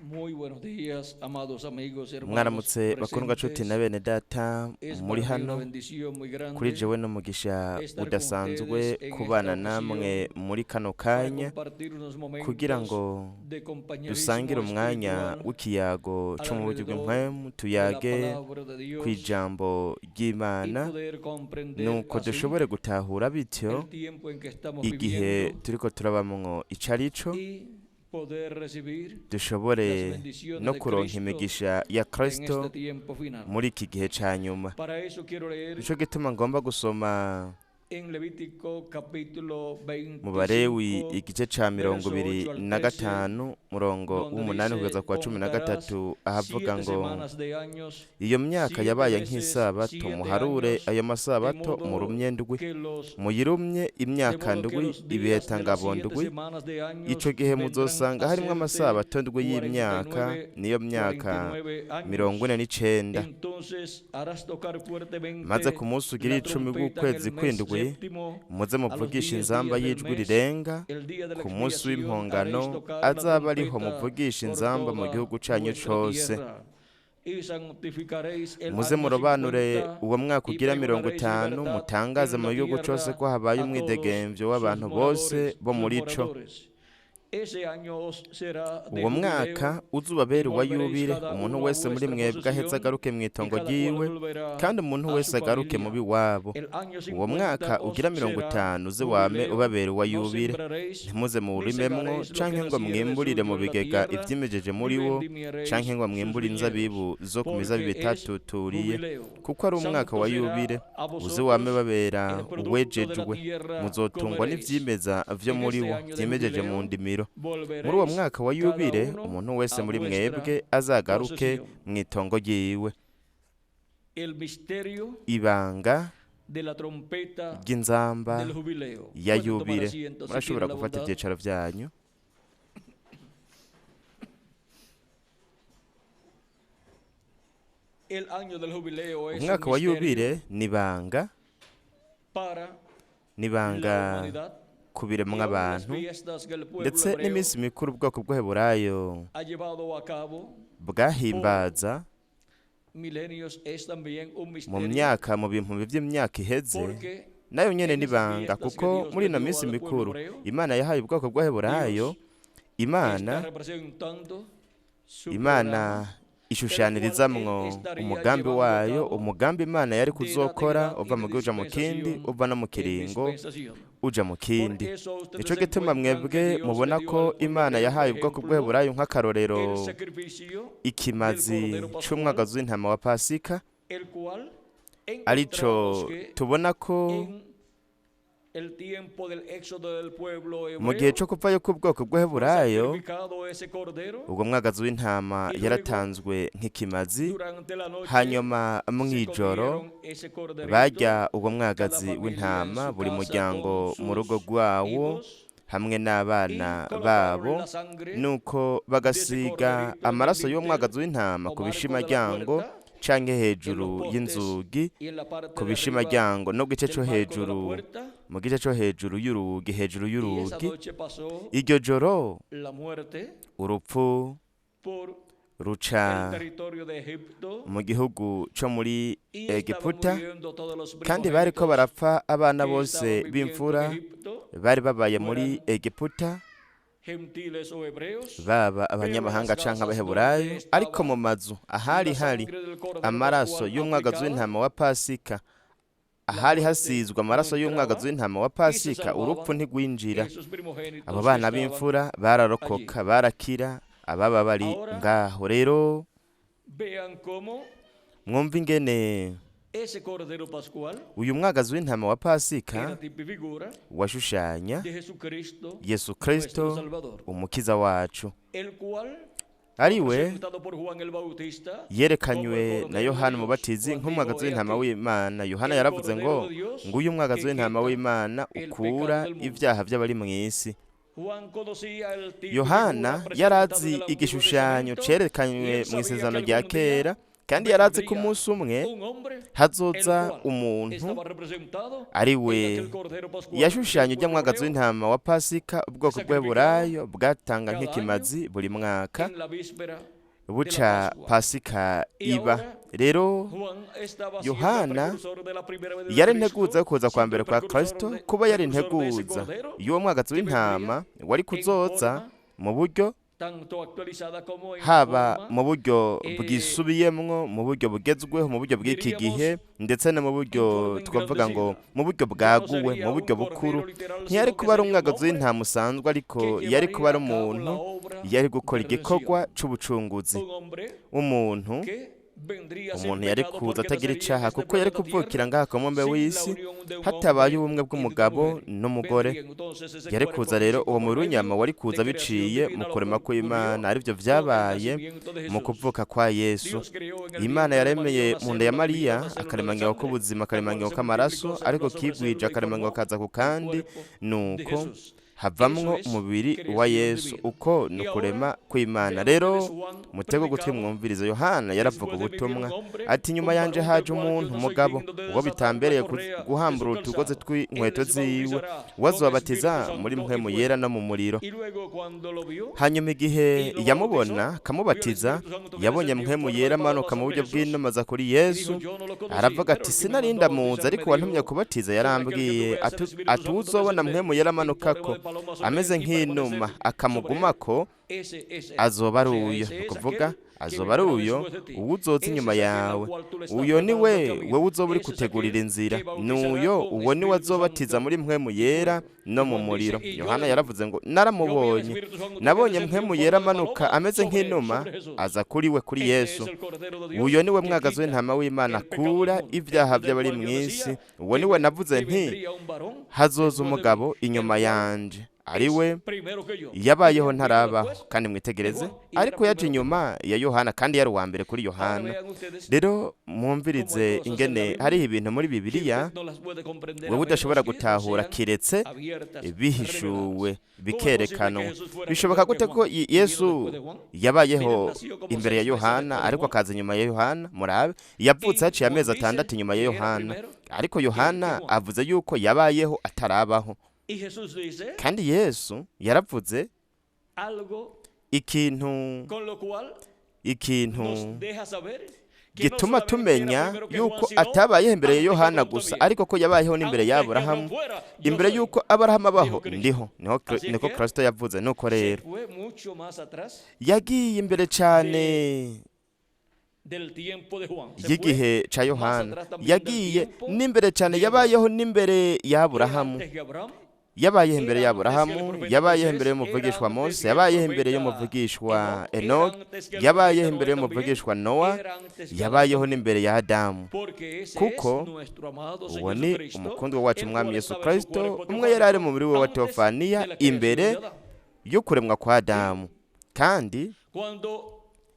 Muy buenos días, amados amigos y hermanos Mwaramutse bakundwa nshuti na presentes. bene data Es muri para mí una hano. bendición muy Kuri grande jewe n'umugisha estar con udasanzwe ustedes en kubana esta namwe ocasión muri kano para kanya compartir unos kugira momentos ngo de compañerismo dusangire umwanya espiritual w'ikiyago co mu buryo alrededor bw'impwemu, de la tuyage palabra de Dios kw'ijambo y ry'Imana, poder comprender nuko así dushobore gutahura bityo el tiempo en que estamos igihe viviendo turiko turabamwo ico arico, y poder recibir las dushobore bendiciones no de kuronka Cristo imigisha ya en Kristo este tiempo final. muri iki gihe ca nyuma. Para eso quiero leer Nico gituma ngomba gusoma en Levítico capítulo mu Balewi 25, igice ca mirongo verso ibiri 8 al na 13, gatanu murongo donde w'umunani dice, kugeza kwa cumi na contarás gatatu, ahavuga siete ngo: semanas de años, "Iyo myaka siete yabaye veces nk'isabato, 7 muharure años, ayo de masabato modo murumye ndwi, que los muyirumye de imyaka modo que ndwi los días de ibiheta-ngabo las 7 ndwi. semanas de años Ico gihe vendrán muzosanga a harimwo serte amasabato ndwi y'imyaka, 49, niyo myaka 49 años. 49. Entonces harás tocar fuertemente Maze ku munsi ugira la icumi trompeta en w'ukwezi el mes kw'indwi, séptimo, muze a los muvugishe 10 inzamba días del y'ijwi mes, rirenga. el día de la Ku munsi expiación, haréis w'impongano tocar la azabe ariho trompeta muvugishe por inzamba mu toda gihugu canyu vuestra cose. tierra. Y santificaréis el Muze año murobanure 50 uwo mwaka y ugira mirongo pregonaréis itanu, libertad mutangaze en mu la gihugu cose tierra ko habaye a todos umwidegemvyo sus w'abantu bose moradores, bo sus muri co. moradores. Ese año os será de Uwo jubileo mwaka uzubabere y uwa volveréis yubile, cada umuntu uno a wese muri vuestra mwebwe aheze posesión agaruke y mw'itongo cada cual ryiwe, volverá kandi umuntu a wese su agaruke mu familia. biwabo. El año Uwo 50 mwaka os ugira mirongo será itanu uze wame jubileo, ubabera uwa no yubile, sembraréis ntimuze ni muwurimemwo segaréis lo que canke ngo naciere de mwimburire mu suyo en la bigega tierra, ivyimejeje ni muri wo, vendimiaréis canke ngo sus mwimbure viñedos, inzabibu zo ku mizabibu porque es itatuturiye, jubileo. kuko ari umwaka Santo wa será yubile, a uze wame vosotros babera el producto de la uwejejwe, tierra muzotungwa comeréis. n'ivyimeza vyo En muri este wo año de vyimejeje mu jubileo ndimiro. Muri uwo volveréis mwaka wa cada yubile, uno umuntu wese a muri vuestra mwebwe azagaruke posesión. mw'itongo ryiwe." El misterio Ibanga de la trompeta ry'inzamba del jubileo. ya Pueden tomar yubile. asiento si Murashobora tienen la gufata bondad. ivyicaro vyanyu. El año del jubileo es un Umwaka wa misterio yubile nibanga para la nibanga humanidad ku y biremwa aún las abantu, fiestas que el pueblo ndetse hebreo n'iminsi mikuru ubwoko bw'Abaheburayo ha llevado a cabo bwahimbaza milenios es también un mu misterio, myaka mu bihumbi vy'imyaka iheze, porque nayo nyene en esas nibanga, fiestas que kuko Dios muri le ino dio minsi al pueblo mikuru hebreo, Imana yahaye ubwoko bw'Abaheburayo, Dios Imana está representando su Imana programa, el cual él ishushanyirizamwo estaría umugambi llevando a wayo, cabo umugambi Imana yari de edad en kuzokora edad y uva de mu gihugu uja mu kindi, dispensación uva no mu en kiringo dispensación. uja mu Por kindi. eso ustedes Nico gituma encuentran que mwebwe Dios le mubona dio ko al pueblo Imana hebreo, por yahaye ubwoko ejemplo, bw'Abaheburayo nk'akarorero el sacrificio del ikimazi Cordero Pascual, c'umwagazi w'intama wa Pasika, el cual arico encontramos que tubona ko en el tiempo del éxodo del pueblo mu gihe hebreo co kuvayo k'ubwoko fue bw'Abaheburayo, sacrificado ese cordero ubwo mwagazi w'intama y luego yaratanzwe nk'ikimazi, durante la noche hanyuma se mw'ijoro comieron ese corderito, barya uwo cada mwagazi familia en w'intama, su buri casa muryango con mu rugo sus rwawo hijos, hamwe y n'abana colocaron babo, la sangre nuko de ese bagasiga corderito en el amaraso y'uwo dintel mwagazi w'intama o ku marco de la bishimaryango puerta, canke en los hejuru postes y'inzugi, y en la parte ku de arriba bishimaryango no gice del co marco de la hejuru, puerta. mu gice co hejuru y'urugi, hejuru Y esa y'urugi. noche pasó Iryo joro la muerte urupfu por el ruca territorio de Egipto mu gihugu co muri y estaban Egiputa, muriendo todos los kandi bariko primogénitos barapfa abana que bose estaban viviendo en b'imfura Egipto, bari babaye muri fueran Egiputa, gentiles o hebreos, baba pero en las abanyamahanga canke casas donde Abaheburayo, ariko estaba mu mazu ahari la hari sangre del Cordero amaraso Pascual y'umwagazi aplicada, w'intama wa Pasika, la ahari muerte hasizwe no amaraso y'umwagazi entraba w'intama wa y se Pasika, urupfu salvaban ntigwinjira. esos Abo primogénitos que bana estaban b'imfura allí. bararokoka, barakira, ababa bari Ahora ngaho. Rero vean cómo mwumve ingene ese Cordero Pascual uyu mwagazi w'intama wa Pasika era tipo y figura washushanya de Jesucristo, Yesu nuestro Kristo Salvador, umukiza wacu, el cual ari we presentado por Juan el Bautista como el yerekanywe na Cordero de Yohana Dios. Umubatizi Juan dijo, nk'umwagazi he w'intama aquí w'Imana. Yohana el yaravuze ngo: Cordero de Dios "Nguyu umwagazi que w'intama quita w'Imana el ukura pecado del mundo." ivyaha vy'abari mw'isi." Juan conocía el tipo y Yohana figura yari presentado en azi el Antiguo igishushanyo Testamento y cerekanywe él mu sabía que isezerano rya algún día kera, Kandi yari azi ko vendría umunsi umwe un hombre el hazoza cual umuntu estaba representado ari en we aquel cordero pascual, yashushanya el ujya pueblo mwagazi hebreo w'intama wa Pasika ubwoko bw'Eburayo bwatanga cada año nk'ikimazi buri mwaka en la víspera de la buca Pascua. Pasika Y iba. ahora Rero Juan estaba siendo el Yohana precursor de la primera venida de yari Cristo, integuza yo kuza kwa siendo mbere el kwa precursor Kristo, de, kuba yari precursor de ese integuza cordero y'uwo mwagazi que vendría w'intama wari en kuzoza forma mu buryo tanto actualizada como en haba forma, mu buryo eh, bwisubiyemwo, mu buryo bugezweho, mu buryo bw'iki gihe, diríamos, ndetse no mu en buryo forma twavuga ngo engrandecida. mu buryo Ya no bwaguwe, mu sería un buryo bukuru. cordero literal, Ntiyari sino que kuba ari sería un umwagazi hombre w'intama usanzwe, ariko que yari kuba ari llevaría a cabo umuntu la obra yari gukora de redención. igikorwa c'ubucunguzi. Un hombre Umuntu que vendría sin umuntu yari pecado kuza porque atagira nacería en icaha, este kuko yari planeta kuvukira Tierra ngaha ku mubumbe sin la w'isi unión de un hatabaye hombre ubumwe y de una bw'umugabo mujer. n'umugore. Vendría entonces ese Yari cuerpo kuza rero físico uwo por mubiri w'inyama medio wari de kuza creación biciye mu divina, lo kurema cual kw'Imana, ocurrió arivyo con el vyabaye nacimiento de mu Jesús. kuvuka kwa Yesu. Dios creó en el Imana vientre de María yaremeye una mu nda ya célula de Mariya vida, una célula de akaremangingo sangre, k'ubuzima, la cual akaremangingo se k'amaraso, multiplicó ariko célula sobre kigwije célula y akaremangingo formó kaza ku el kandi, cuerpo de nuko Jesús. havamwo Eso es umubiri wa creación Yesu. divina. Uko ni Y ahora ukurema kw'Imana. vean Rero ustedes Juan mutego gutwi predicaba mwumvirize, Yohana yaravuga después de mí viene ubutumwa un hombre, ati nyuma un yanje varón del haje cual yo umuntu no soy umugabo digno de uwo desatar la bitambereye correa de su guhambura utugozi calzado. Él tw'inkweto les ziwe, bautizará con Espíritu wazobabatiza muri Santo y mpwemu fuego. yera no mu muriro. Y luego cuando lo vio Hanyuma igihe y lo yamubona bautizó, vio el akamubatiza, Espíritu Santo que yabonye descendió en mpwemu forma de yera paloma amanuka mu sobre buryo Jesús bw'inuma aza kuri y Yesu, dijo, yo no lo conocí, aravuga pero ati el que me sinari mandó a ndamuzi, bautizar ariko me uwantumye dijo, kubatiza sobre aquel que tú yarambwiye veas el Espíritu ati Santo uzobona descender mpwemu yera en forma amanukako de paloma sobre ameze él y nk'inuma permanecer sobre él, akamugumako, ese es él. azoba O ari sea, uyo. ese Ni es ukuvuga aquel que azoba ari vendrá uyo después de ti. uwuzoza Ese inyuma es aquel al yawe, cual tú le estás uyo ni preparando we el camino. wewe uzoba uri Ese es kutegurira aquel inzira, que bautizará nuyo con uwo ni we Espíritu azobatiza Santo muri mpwemu y yera fuego. no Y mu Juan dice, muriro. y yo Yohana le vi, yaravuze ngo yo vi al naramubonye, Espíritu Santo que nabonye descendió en mpwemu forma yera de amanuka paloma ameze sobre, nk'inuma sobre Jesús. aza kuri we, kuri Este es Yesu. el Cordero de Uyo Dios ni we que mwagazi quita w'intama w'Imana el pecado del akura mundo, ibyaha del by'abari cual yo mu isi. decía Uwo que, ni we navuze que nti vendría un varón hazoza después de mí, umugabo el inyuma cual yanje, ari es we primero que yo. Y yabayeho él vino ntarabaho. después Kandi de mwitegereze, Juan y era ariko yaje primero que Juan. inyuma ya Yohana, kandi yari uwa mbere kuri Ahora Yohana. vean ustedes Rero cómo hay mwumvirize cosas en la ingene Biblia hariho ibintu muri que Bibiliya usted no las puede comprender a wewe menos udashobora que no gutahura sean kiretse abiertas, reveladas. bihishuwe, ¿Cómo es posible que bikerekanwa. Jesús fuera Bishoboka primero que gute ko Juan y vino Yesu después de Juan? Miren, yabayeho nació como imbere ya 6 meses Yohana, después de ariko Juan. akaza inyuma ya Yohana? Murabe, yavutse Y haciye Juan amezi dice 6 inyuma ya que era Yohana, primero ariko que Yohana Juan. avuze yuko yabayeho atarabaho. Y Jesús dice Kandi Yesu yaravuze algo ikintu con lo cual ikintu nos deja saber que no gituma solamente era tumenya primero que Juan, yuko sino atabayeho imbere ya antes que Yohana Juan gusa, también. ariko ko yabayeho n'imbere ya Antes que Abraham Aburahamu. fuera, yo Imbere soy, yuko Aburahamu abaho dijo Cristo. ndiho. Niho Así es niko que Kristo yavuze. Nuko se rero fue mucho más atrás yagiye imbere cane del tiempo de Juan. Se fue y'igihe ca más Yohana, atrás también del yagiye tiempo n'imbere cane, de Abraham. yabayeho n'imbere ya Era Aburahamu, antes que Abraham, yabayeho imbere era ya antes que el Aburahamu, profeta yabayeho Moisés, imbere era y'umuvugishwa antes Mose, que el yabayeho imbere profeta y'umuvugishwa Enoc, era Enoki, antes que el yabayeho profeta imbere Noé también, y'umuvugishwa Nowa, era antes que Adán yabayeho también. n'imbere ya Adamu. Porque ese es Kuko nuestro amado uwo Señor ni Jesucristo, umukundwa wacu el umwami cual Yesu estaba en su Kristo, cuerpo umwe yari ari teofánico mu mubiri we wa antes de teofaniya la creación imbere de Adán. yo kuremwa kwa Y Adamu. Kandi cuando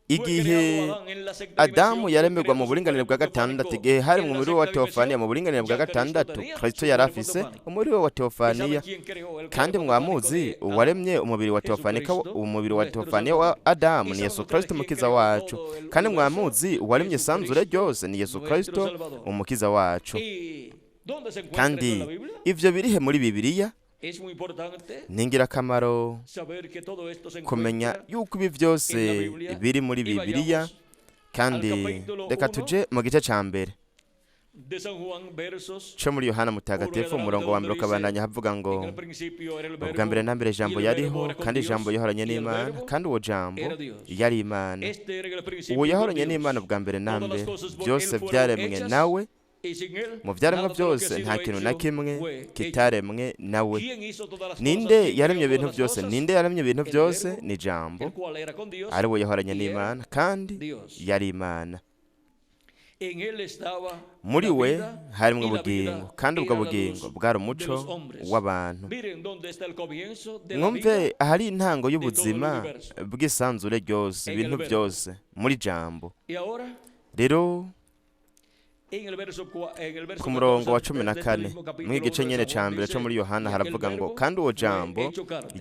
fue igihe creado Adán en la sexta Adamu dimensión, fue yaremerwa mu creado su buringanire cuerpo bwa gatandatu, teofánico igihe hari en mu la mubiri we wa sexta teofaniya dimensión, mu buringanire bwa ya Cristo gatandatu, tenía Kristo su yari cuerpo afise teofánico. umubiri we wa ¿Y sabe teofaniya. quién creó el Kandi cuerpo teofánico mwamuzi de Adán? uwaremye umubiri wa teofanika, Jesucristo, umubiri wa nuestro teofaniya wa Salvador. Adamu ¿Y ni saben Yesu ustedes Kristo quién umukiza creó wacu. todo el Kandi universo? mwamuzi uwaremye isanzure Jesucristo, ryose ni Yesu nuestro Kristo Salvador. umukiza wacu. ¿Y dónde se encuentra esto Kandi en la Biblia? ivyo birihe muri Bibiliya? Es muy importante Ni ingirakamaro saber que todo esto se kumenya encuentra yuko ibi en la vyose Biblia. biri muri Y Bibiliya. vayamos al Kandi capítulo reka 1 tuje mu gice ca mbere de San Juan, versos co muri Yohana 1 en Mutagatifu, adelante, umurongo wa donde mbere dice, ukabandanya havuga ngo en el principio era el ubwa mbere verbo, na mbere y Ijambo el verbo yariho, era con kandi Dios, Ijambo yahoranye y el n'Imana, verbo kandi uwo Jambo era Dios. yari Imana. Este era en el Uwo principio con yahoranye n'Imana Dios. ubwa mbere na Todas las mbere, cosas por él byose fueron vyaremwe hechas, nawe, y sin él mu vyaremwe nada de lo que ha byose nta sido kintu na hecho kimwe fue hecho. kitaremwe nawe. ¿Quién hizo todas las cosas? Ninde ¿Quién yaremye creó ibintu todas las byose? cosas? Ninde yaremye ibintu El byose? verbo, Ni Jambo, el cual era con Dios ari we yahoranye y era n'Imana, kandi Dios. yari Imana. En él estaba Muri la we vida harimwo y la vida ubugingo, kandi ubwo era la bugingo luz bwari de umuco los hombres. w'abantu. Miren dónde está el comienzo de la Mwumve vida ahari intango de todo el y'ubuzima universo, bw'isanzure ryose, en el ibintu verbo. byose muri Jambo. Y ahora Rero Ku murongo wa 14 mu igice nyene ca mbere co muri Yohana haravuga ngo: "Kandi uwo jambo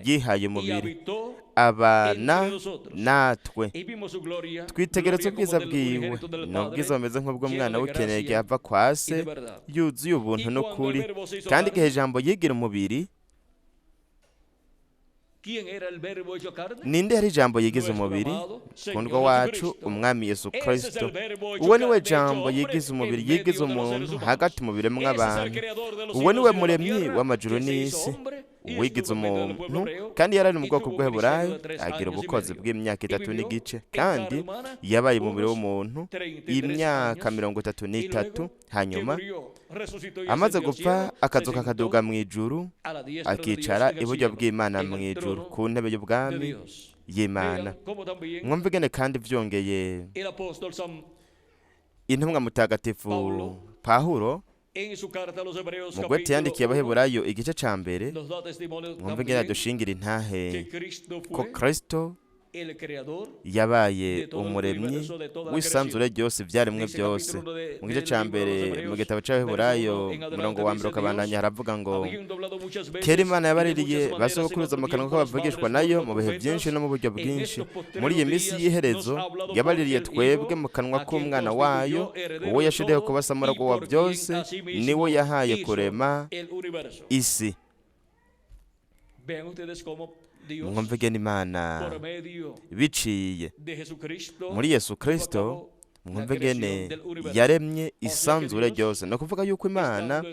yihaye umubiri, abana natwe, twitegereza ubwiza bwiwe, ni ubwiza bumeze nk'ubw'umwana w'ikinege ava kwa se, yuzuye ubuntu n'ukuri. Kandi igihe ijambo yigira umubiri." Ninde yari ijambo yigize umubiri? Kundwa wacu Umwami Yesu Kristo. Uwo ni we jambo yigize umubiri, yigize umuntu hagati mu biremwa abantu. Uwo ni we muremyi w'amajuru n'isi, uwigize umuntu, kandi yari ari mu bwoko bw'Heburayo, agira ubukozi bw'imyaka 3 n'igice, kandi yabaye umubiri w'umuntu imyaka 33. Hanyuma amaze gupfa, akazuka, akaduga mu ijuru, akicara iburyo bw'Imana mu ijuru ku ntebe y'ubwami y'Imana. Mwumva ingene kandi vyongeye intumwa mutagatifu Pawulo mu gwete yandikiye Abaheburayo igice ca mbere, mwumva ingene adushingira intahe ko Kristo yabaye umuremyi w'isanzure ryose, ibyaremwe byose. Mu gice cya mbere mu gitabo cy'Abaheburayo, umurongo wa mbere ukabandanya, haravuga ngo: "Kera Imana yabaririye ba sogokuruza mu kanwa k'abavugishwa nayo mu bihe byinshi no mu buryo bwinshi. Muri iyi minsi y'iherezo yabaririye twebwe mu kanwa k'Umwana wayo, uwo yashiriyeho kuba samuragwa wa byose, niwe yahaye kurema isi." Mwumve ingene Imana biciye muri Yesu Kristo, mwumve ingene yaremye isanzure ryose. Ni ukuvuga yuko Imana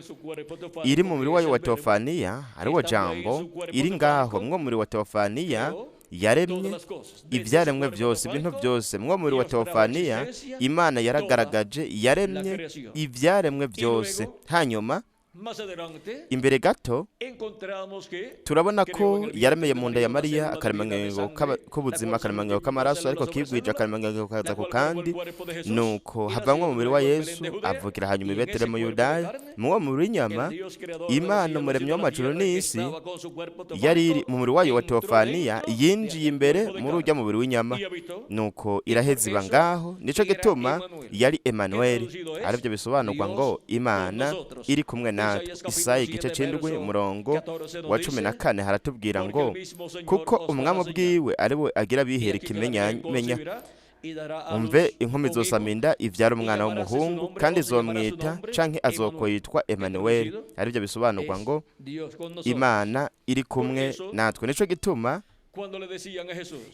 iri mu mubiri wayo wa teofaniya, ari wo jambo, iri ngaho mwo mubiri wa teofaniya, yaremye ibyaremwe byose, ibintu byose. Mwo mubiri wa teofaniya Imana yaragaragaje, yaremye ibyaremwe byose. Hanyuma imbere gato turabona ko yaremeye mu nda ya Mariya akaremangingo k'ubuzima, akaremangingo k'amaraso, ariko kigwije akaremangingo kaza ku kandi, nuko havamwo umubiri wa Yesu, avukira hanyuma i Betelehemu Yudaya. Mu wo mubiri w'inyama, Imana umuremyi w'amajuru n'isi yari iri mu mubiri wayo wa teofaniya, yinjiye imbere muri urya mubiri w'inyama, nuko iraheza iba ngaho. Nico gituma yari Emanuweli, aribyo bisobanurwa ngo Imana iri kumwe natwe. Isaya igice c'indwi umurongo wa 14 haratubwira ngo: "Kuko umwami ubwiwe ari we agira abihera ikimenyamenya. Umve, inkumi izosama inda, ivyara umwana w'umuhungu, kandi izomwita canke azokwitwa Emanuweli", aribyo bisobanurwa ngo Imana iri kumwe natwe. Nico gituma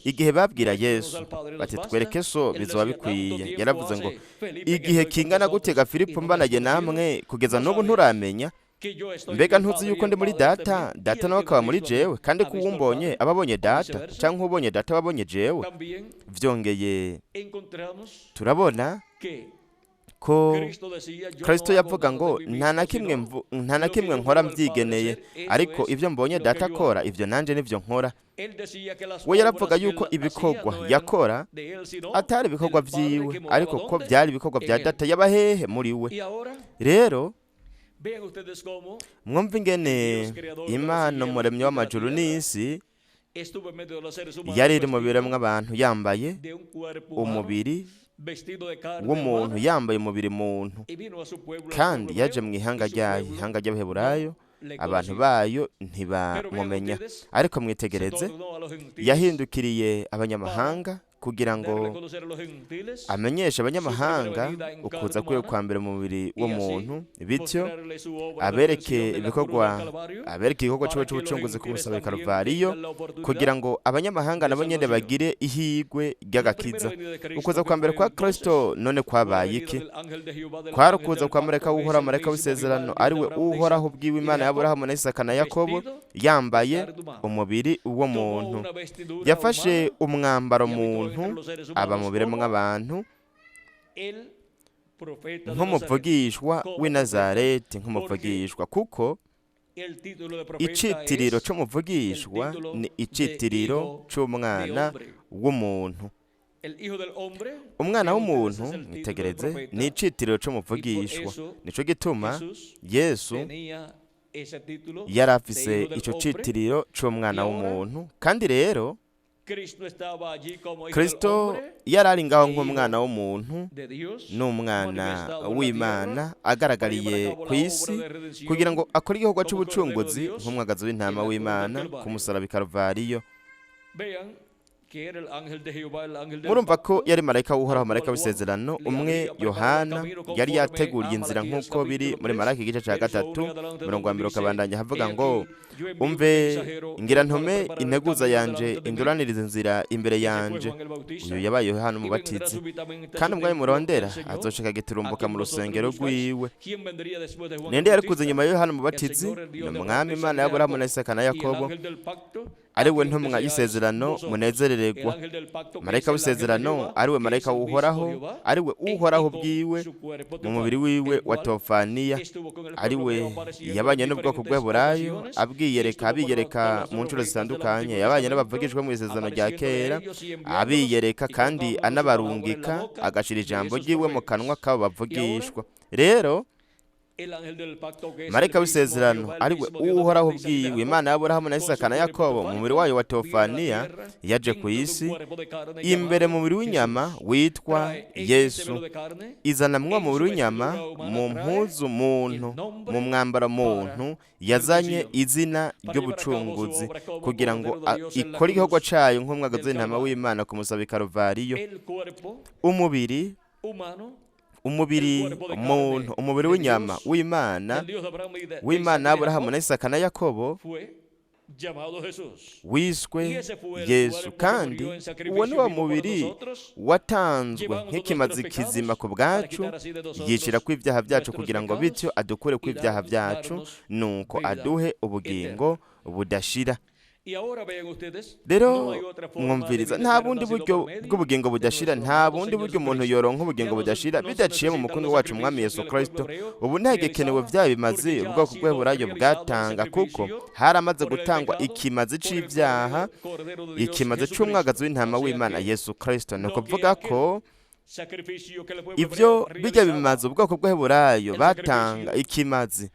igihe babwira Yesu bati: "Twereke so, bizoba bikwiye", yaravuze ngo: "Igihe kingana gute ga Filipo mbanaye namwe, kugeza n'ubu nturamenya? Mbega ntuzi yuko ndi muri Data, Data nawe akaba muri jewe? Kandi ko uwumbonye aba abonye Data, canke ubonye Data aba abonye jewe." Vyongeye turabona ko Kristo yavuga ngo: "Nta na kimwe nkora mbyigeneye, ariko ibyo mbonye Data akora, ibyo nanje nivyo nkora." We yaravuga yuko ibikorwa yakora atari ibikorwa vyiwe, ariko ko byari ibikorwa bya Data yaba hehe? Muri we. Rero mwumva ingene Imana umuremyi w'amajuru n'isi yari iri mu biremwa abantu, yambaye umubiri w'umuntu, yambaye umubiri muntu, kandi yaje mu ihanga ryayo, ihanga ry'Abaheburayo, abantu bayo ntibamumenya. Ariko mwitegereze, yahindukiriye abanyamahanga kugira ngo amenyeshe abanyamahanga ukuza kwiwe kwa mbere mu mubiri w'umuntu, bityo abereke ibikorwa, abereke igikorwa ciwe c'ubucunguzi ku musaraba i Karuvariyo, kugira ngo abanyamahanga nabo nyene bagire ihigwe ry'agakiza. Ukuza kwa mbere kwa Kristo none kwabaye iki? Kwari ukuza kwa marayika w'Uhoraho, marayika w'isezerano, ari we Uhoraho ubwiwe, Imana y'Aburahamu na Isaka na Yakobo, yambaye umubiri w'umuntu. Yafashe umwambaro muntu, aba mu biremwa abantu nk'umuvugishwa w'i Nazareti, nk'umuvugishwa, kuko icitiriro c'umuvugishwa ni icitiriro c'umwana w'umuntu. Umwana w'umuntu, mwitegereze, ni icitiriro c'umuvugishwa. Nico gituma Yesu yari afise ico citiriro c'umwana w'umuntu. Kandi rero Kristo yari ari ngaho nk'umwana w'umuntu n'umwana w'Imana agaragariye ku isi kugira ngo akore igikorwa cy'ubucunguzi nk'umwagazi w'intama w'Imana ku musaraba i Karuvariyo. Murumva ko yari marayika w'Uhoraho, marayika w'isezerano, umwe Yohana yari yateguriye inzira nk'uko biri muri Maraki igice cya 3:1 ukabandanya havuga ngo: "Umve, ngira ntume integuza yanje induraniriza inzira imbere yanje." Uyu yabaye Yohana Umubatizi. Kandi umwami murondera azoshika giturumbuka mu rusengero rwiwe. Ninde yari kuza inyuma ya Yohana Umubatizi? Ni Umwami Imana y'Aburahamu na Isaka na Yakobo, ari we ntumwa y'isezerano munezerererwa, marayika w'isezerano, ari we marayika w'Uhoraho, ari we Uhoraho bwiwe mu mubiri wiwe wa tofaniya, ari we yabanye n'ubwoko bw'Eburayo abwiyereka, abiyereka mu nshuro zitandukanye, yabanye n'abavugishwa mu isezerano rya kera, abiyereka kandi anabarungika, agashira ijambo ryiwe mu kanwa k'abo bavugishwa. Rero marayika w'isezerano, ari we Uhoraho bwiwe, Imana y'Aburahamu na Isaka na Yakobo, mu mubiri wayo wa tofaniya, yaje ku isi imbere mu mubiri w'inyama witwa Yesu, izana mwo mubiri w'inyama mu mpuzu muntu, mu mwambaro muntu, yazanye izina ry'ubucunguzi kugira ngo ikore igikorwa cayo nk'umwagazi w'intama w'Imana ku musaraba i Karuvariyo. Umubiri muntu, umubiri w'inyama w'Imana y'Aburahamu na Isaka na Yakobo, wiswe Yesu. Kandi uwo ni wo mubiri watanzwe nk'ikimazi kizima ku bwacu, yicira ku ibyaha byacu kugira ngo bityo adukure ku ibyaha byacu, nuko aduhe ubugingo budashira. Rero mwumviriza, nta bundi buryo bw'ubugingo budashira, nta bundi buryo umuntu yoronka ubugingo budashira bidaciye mu mukunzi wacu Umwami Yesu Kristo. Ubu ntagikenewe bya bimazi ubwoko bw'Eburayo bwatanga, kuko haramaze gutangwa ikimazi c'ibyaha, ikimazi c'umwagazi w'intama w'Imana Yesu Kristo. Ni ukuvuga ko ibyo bijya bimaze ubwoko bw'Eburayo batanga, ikimazi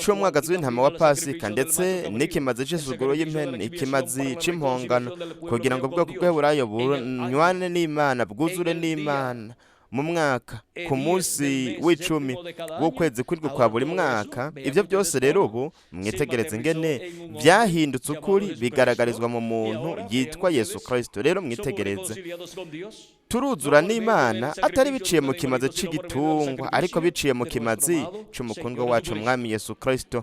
c'umwagazi w'intama wa Pasika, ndetse n'ikimazi c'isuguru y'impene, ikimazi c'impongano, kugira ngo ubwoko bw'Eburayo bunywane n'Imana, bwuzure n'Imana mu mwaka ku munsi w'10 w'ukwezi kw'indwi kwa buri mwaka. Ibyo byose rero ubu mwitegereze ingene byahindutse ukuri, bigaragarizwa mu muntu yitwa Yesu Kristo. Rero mwitegereze, turuzura n'Imana atari biciye mu kimazi c'igitungwa, ariko biciye mu kimazi c'umukundwa wacu Umwami Yesu Kristo.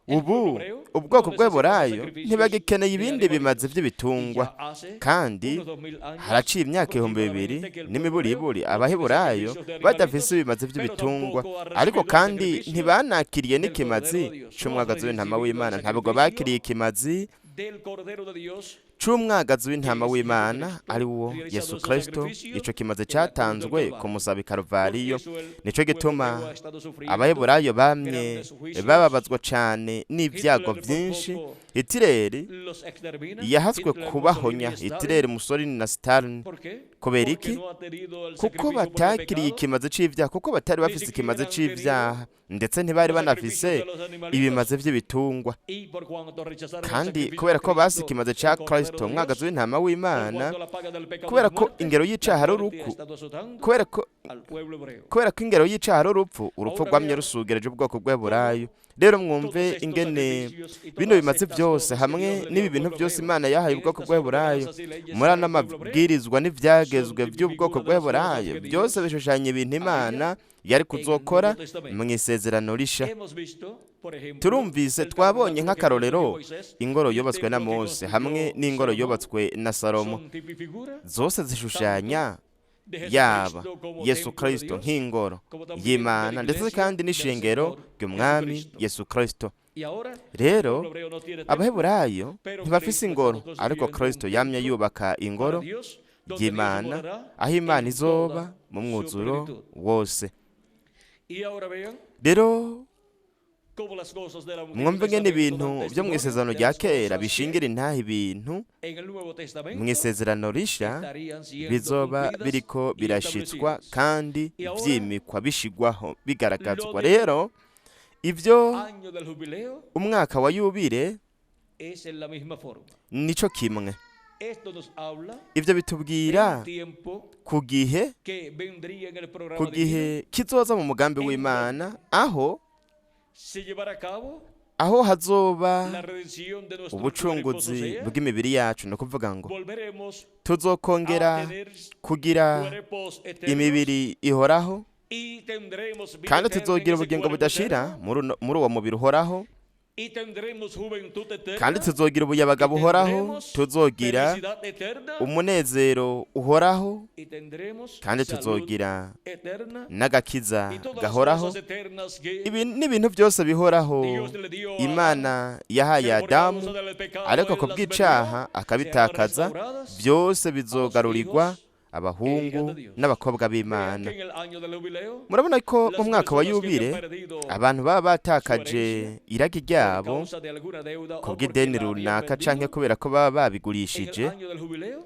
Ubu ubwoko bw'Eburayo ntibagikeneye ibindi bimazi by'ibitungwa, kandi haraciye imyaka 2000 n'imiburiburi Abaheburayo badafise ibimazi by'ibitungwa, ariko kandi ntibanakiriye n'ikimazi c'umwagazi w'intama w'Imana. Ntabwo bakiriye ikimazi c'umwagazi w'intama w'Imana, ari wo Yesu Kristo. Ico kimaze cyatanzwe ku musaraba i Karuvariyo. Nico gituma Abaheburayo bamye bababazwa cane n'ibyago byinshi. Hitireri yahatswe kubahonya, Hitireri, Mussolini na Stalin. Kubera iki? Kuko batakiriye ikimaze c'ivyaha, kuko batari bafise ikimaze c'ivyaha, ndetse ntibari banafise ibimaze by'ibitungwa. Kandi kubera ko basi ikimaze ca Kristo, umwagazi w'intama w'Imana, kubera ko ingero y'icaha ari urupfu, kubera ko ingero y'icaha ari urupfu, urupfu rwamye rusugereje ubwoko bw'Eburayo. Rero mwumve ingene bino bimaze byose hamwe n'ibi bintu byose Imana yahaye ubwoko bw'Eburayo, muri ano mabwirizwa n'ivyagezwe by'ubwoko bw'Eburayo, byose bishushanya ibintu Imana yari kuzokora mu isezerano risha. Turumvise, twabonye nk'akarorero ingoro yubatswe na Mose hamwe n'ingoro yubatswe na Salomo, zose zishushanya yaba Yesu Kristo nk'ingoro y'Imana, ndetse kandi n'ishengero ry'Umwami Yesu Kristo. Rero Abaheburayo ntibafise ingoro, ariko Kristo yamye yubaka ingoro y'Imana, aho Imana izoba mu mwuzuro wose. Rero mwumve ngene ibintu byo mu isezerano rya kera bishingira intaha ibintu mu isezerano risha bizoba biriko birashitswa kandi vyimikwa, bishigwaho, bigaragazwa. Rero ibyo umwaka wa yubire nico kimwe. Esto nos habla Ibyo bitubwira del tiempo ku gihe que vendría en el ku programa divino gihe kizoza mu mugambi w'Imana, aho se llevará a cabo aho hazoba la redención de nuestro cuerpo, ubucunguzi o sea, bw'imibiri yacu. Ni ukuvuga ngo volveremos tuzokongera a tener kugira cuerpos eternos imibiri ihoraho, y tendremos vida kandi eterna en tuzogira ese ubugingo cuerpo budashira eterno, muri uwo mubiri uhoraho, y tendremos juventud eterna, kandi tuzogira ubuyabaga buhoraho, tendremos tuzogira felicidad eterna umunezero uhoraho, y tendremos kandi salud tuzogira eterna n'agakiza y todas las gahoraho. cosas eternas que Ibi ni ibintu byose bihoraho Dios le dio a Imana yahaye pero por Adamu, causa del pecado ariko él ku las bw'icaha perdió, akabitakaza, serán restauradas. byose bizogarurirwa abahungu n'abakobwa Vean b'Imana. que en el año del jubileo, Murabona ko las mu mwaka wa personas que yubile habían perdido abantu baba batakaje iragi por ryabo causa de alguna deuda ku o porque bw'ideni la habían runaka canke vendido, kubera ko baba en el babigurishije, año del jubileo,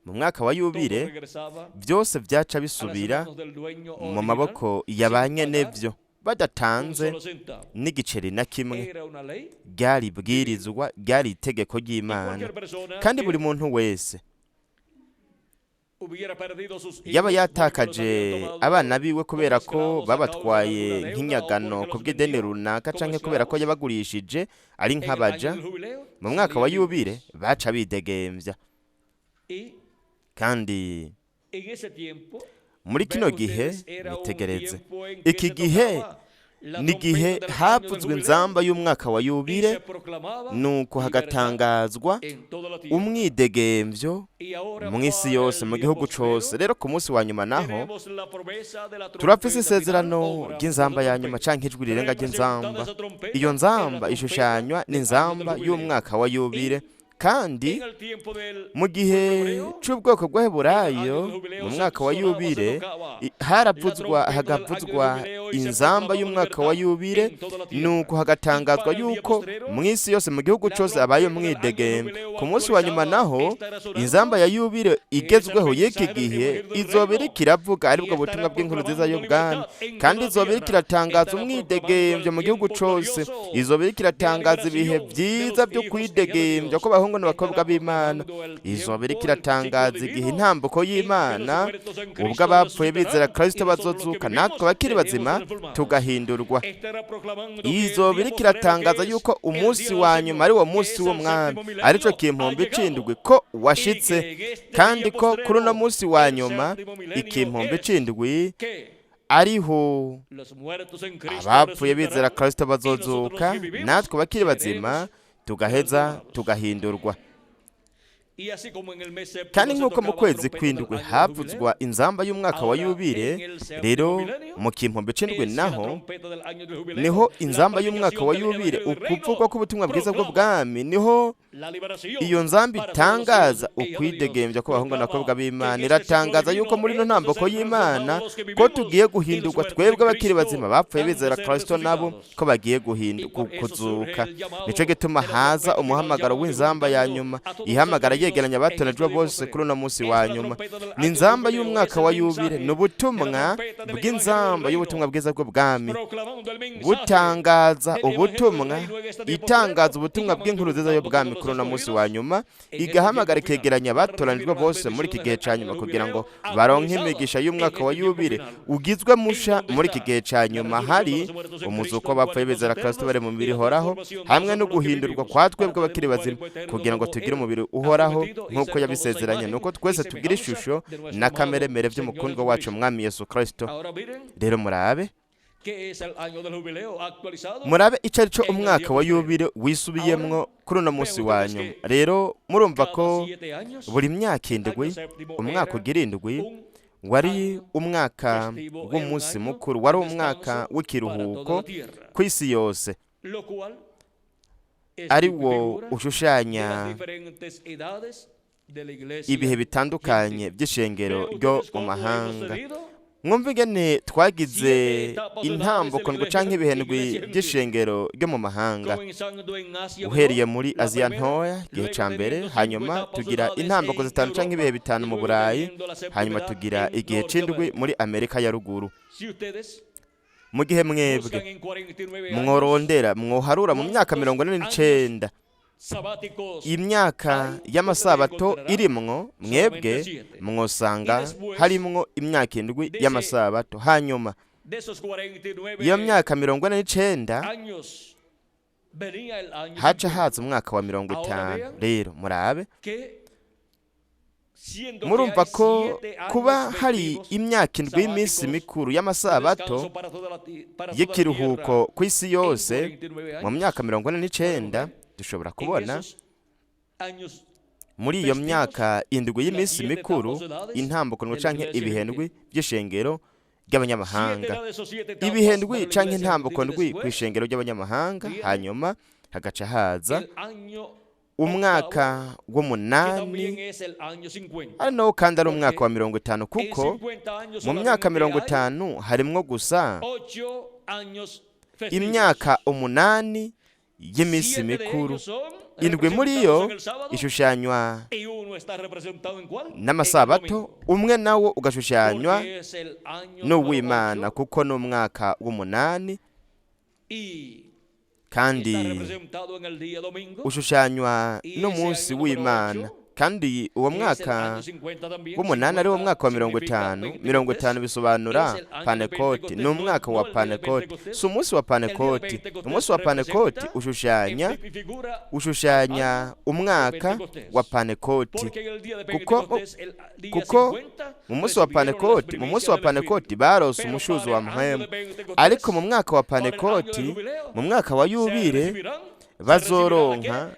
mu mwaka wa todo yubile regresaba byose vyaca a las bisubira manos del dueño mu original maboko ya ba sin pagar nyenevyo un badatanze solo centavo. n'igiceri na kimwe. Era una ley Ryari ibwirizwa, ryari itegeko y ry'Imana, cualquier persona kandi que buri muntu wese hubiera perdido sus yaba hijos porque los yatakaje habían tomado abana biwe como kubera ko esclavos a causa de babatwaye alguna deuda o nk'inyagano porque ku los bw'ideni vendió runaka como canke kubera ko esclavos, yabagurishije ari en el año nk'abaja, del jubileo mu mwaka wa salían yubile libres. baca bidegemvya. Y Kandi en ese tiempo, muri vean kino gihe, ustedes, era un mwitegereze tiempo en que iki se gihe tocaba la ni igihe trompeta del año del havuzwe jubileo inzamba y'umwaka wa y yubile, se proclamaba nuko libertad hagatangazwa en toda la tierra. umwidegemvyo Y ahora mu isi para yose, el mu día gihugu postrero cose. Rero ku munsi wa nyuma naho tenemos la promesa de la turafise trompeta final isezerano o gran ry'inzamba voz de ya nyuma trompeta. canke ijwi rirenga Representada ry'inzamba. esa trompeta Iyo en la nzamba trompeta ishushanywa del año del n'inzamba jubileo. y'umwaka wa Y yubile, kandi en el tiempo del mu gihe pueblo hebreo, c'ubwoko en el año bw'Abaheburayo, del jubileo mu se mwaka wa sonaba, se yubile, tocaba haravuzwa la trompeta del año del hagavuzwa jubileo y se inzamba proclamaba y'umwaka wa libertad yubile, en toda la tierra. nuko Y hagatangazwa para el día yuko postrero, mu isi yose, mu gihugu la cose habaye trompeta del año del umwidegembyo. jubileo Ku munsi wa nyuma actualizada naho estará inzamba sonando, ya yubile que es el igezweho y'iki mensaje del gihe Evangelio del izoba Reino, iriko iravuga y aribwo butumwa estará bw'inkuru nziza proclamando y'ubwami, libertad en kandi toda la izoba iriko tierra, iratangaza estará proclamando umwidegembyo el mu gihugu tiempo cose, glorioso izoba iriko de la iratangaza ibihe liberación de vyiza los vyo hijos e hijas de kwidegembya Dios, kw'abahungu n'abakobwa estará b'Imana, proclamando el izoba iriko tiempo del ciclo iratangaza igihe divino intambuko en que los y'Imana, muertos en ubwo Cristo abapfuye bizera resucitarán Kristo y nosotros los que bazozuka, vivimos natwe abakiri seremos bazima transformados. tugahindurwa. Estará proclamando que el Izoba día iriko postrero, que iratangaza es yuko el umunsi día del wa nyuma ari Señor, wo que munsi es el w'umwami, séptimo arico milenio, ha kimpombe llegado c'indwi ko y washitse, que en este kandi día ko kuri uno postrero, munsi wa el nyuma séptimo milenio ikimpombe es c'indwi que ariho los muertos en Cristo abapfuye bizera resucitarán Kristo y nosotros los bazozuka, que vivimos natwe abakiri bazima seremos tugaheza transformados. tugahindurwa. Y así como en el mes séptimo Kandi se nk'uko mu tocaba kwezi trompeta del kw'indwi año del jubileo, havuzwa inzamba y'umwaka wa ahora en yubile, el séptimo rero milenio mu kimpombe c'indwi es que la naho trompeta del año del jubileo, niho la inzamba y'umwaka predicación wa del yubile, Evangelio del Reino, ukuvugwa k'ubutumwa bwiza proclama bw'ubwami, niho la liberación iyo nzamba para todos los hijos itangaza e hijas de Dios. ukwidegembya kw'abahungu n'abakobwa Proclama que b'Imana, en este ciclo iratangaza yuko divino muri ino hemos de ntambuko ser y'Imana transformados los que ko vivimos tugiye y los guhindurwa muertos twebwe en abakiri bazima Cristo bapfuye han de bizera ser Kristo nabo resucitados. ko bagiye Y por eso surge kuzuka. el llamado Nico gituma de la haza trompeta final, umuhamagaro llamado w'inzamba ya juntando nyuma a todos los ihamagara escogidos yegeranya en abatoranyijwe este día bose postrero. kuri uno munsi Es wa la nyuma. trompeta del Ni año del inzamba jubileo, es y'umwaka el wa yubile, mensaje ni de la ubutumwa trompeta del Evangelio del bw'inzamba y'ubutumwa Reino, bwiza bw'ubwami proclamando el mensaje butangaza del Evangelio del ubutumwa, Reino en este tiempo itangaza postrero y ubutumwa llamando y bw'inkuru nziza juntando y'ubwami todos los kuri uno munsi wa escogidos nyuma, en este tiempo igahamagara final ikegeranya para abatoranijwe recibir las bose muri iki bendiciones gihe del ca año nyuma del kugira ngo jubileo baronke actualizada imigisha en y'umwaka wa este tiempo yubile final. ugizwe En musha donde muri iki está gihe ca la nyuma, resurrección de hari los muertos en umuzuko Cristo en w'abapfuye cuerpos bizera Kristo bari eternos mu y mibiri la ihoraho, transformación de hamwe nosotros no los que guhindurwa vivimos kwa para twebwe tener un abakiri bazima cuerpo eterno kugira ngo como tugire Él umubiri ha uhoraho prometido y nk'uko ser todos a yabisezeranye, imagen nuko y twese tugira semejanza ishusho de nuestro n'akameremere amado Señor vy'umukundwa wacu Jesucristo. Umwami Yesu Kristo. Ahora miren Rero murabe que es el año del jubileo actualizado murabe ico arico en el día umwaka wa postrero. yubile wisubiyemwo Ahora kuri uno vean munsi wa ustedes nyuma. que Rero murumva cada ko 7 años, buri myaka el año indwi, séptimo umwaka era ugira indwi un wari año umwaka festivo, era un w'umunsi año mukuru, wari de umwaka descanso para toda w'ikiruhuko la tierra, kw'isi yose, lo cual es ari wo figura de las ushushanya diferentes edades de la iglesia ibihe bitandukanye gentil. vy'ishengero Vean ryo ustedes mu cómo hemos mahanga. tenido Mwumve ingene twagize 7 etapas o edades de la intambuko ndwi iglesia, canke ibihe ndwi iglesia gentil. vy'ishengero ryo mu mahanga, Comenzando en Asia uhereye Menor, muri la Aziya primera, ntoya igihe luego ca mbere, teniendo 5 hanyuma etapas o tugira edades intambuko en zitanu canke ibihe Europa bitanu y mu luego Burayi, teniendo la séptima hanyuma edad tugira en igihe c'indwi Norteamérica. muri Amerika ya ruguru. Si ustedes Mu gihe mwebwe buscan en 49 años mworondera mwoharura mu myaka cuántos mirongo ine años n'icenda Imyaka y'amasabato irimwo, mwebwe mwosanga harimwo imyaka 7 y'amasabato. Hanyuma iyo myaka 49 haca haza umwaka wa 50. Rero murabe, murumva ko kuba hari imyaka 7 y'iminsi mikuru y'amasabato y'ikiruhuko ku isi yose mu myaka 49, dushobora kubona muri iyo myaka 7 y'iminsi mikuru intambuko canke ibihendwi by'ishengero ry'abanyamahanga, ibihendwi canke intambuko ndwi ku ishengero ry'abanyamahanga. Hanyuma hagaca haza umwaka w'8, ari nawo kandi ari umwaka wa 50, kuko mu myaka 50 harimwo gusa imyaka 8 y'iminsi mikuru. 7 muri yo ishushanywa n'amasabato, umwe nawo ugashushanywa n'uw'Imana, kuko ni umwaka w'8 kandi ushushanywa n'umunsi w'Imana. Kandi uwo mwaka w'8 ari wo mwaka wa 50. 50 bisobanura Panekoti, ni umwaka wa Panekoti, si umunsi wa Panekoti. Umunsi wa Panekoti ushushanya umwaka wa Panekoti, kuko mu munsi wa Panekoti, mu munsi wa Panekoti barose umushuzo wa mpwemu, ariko mu mwaka wa Panekoti, mu mwaka wa Yubile,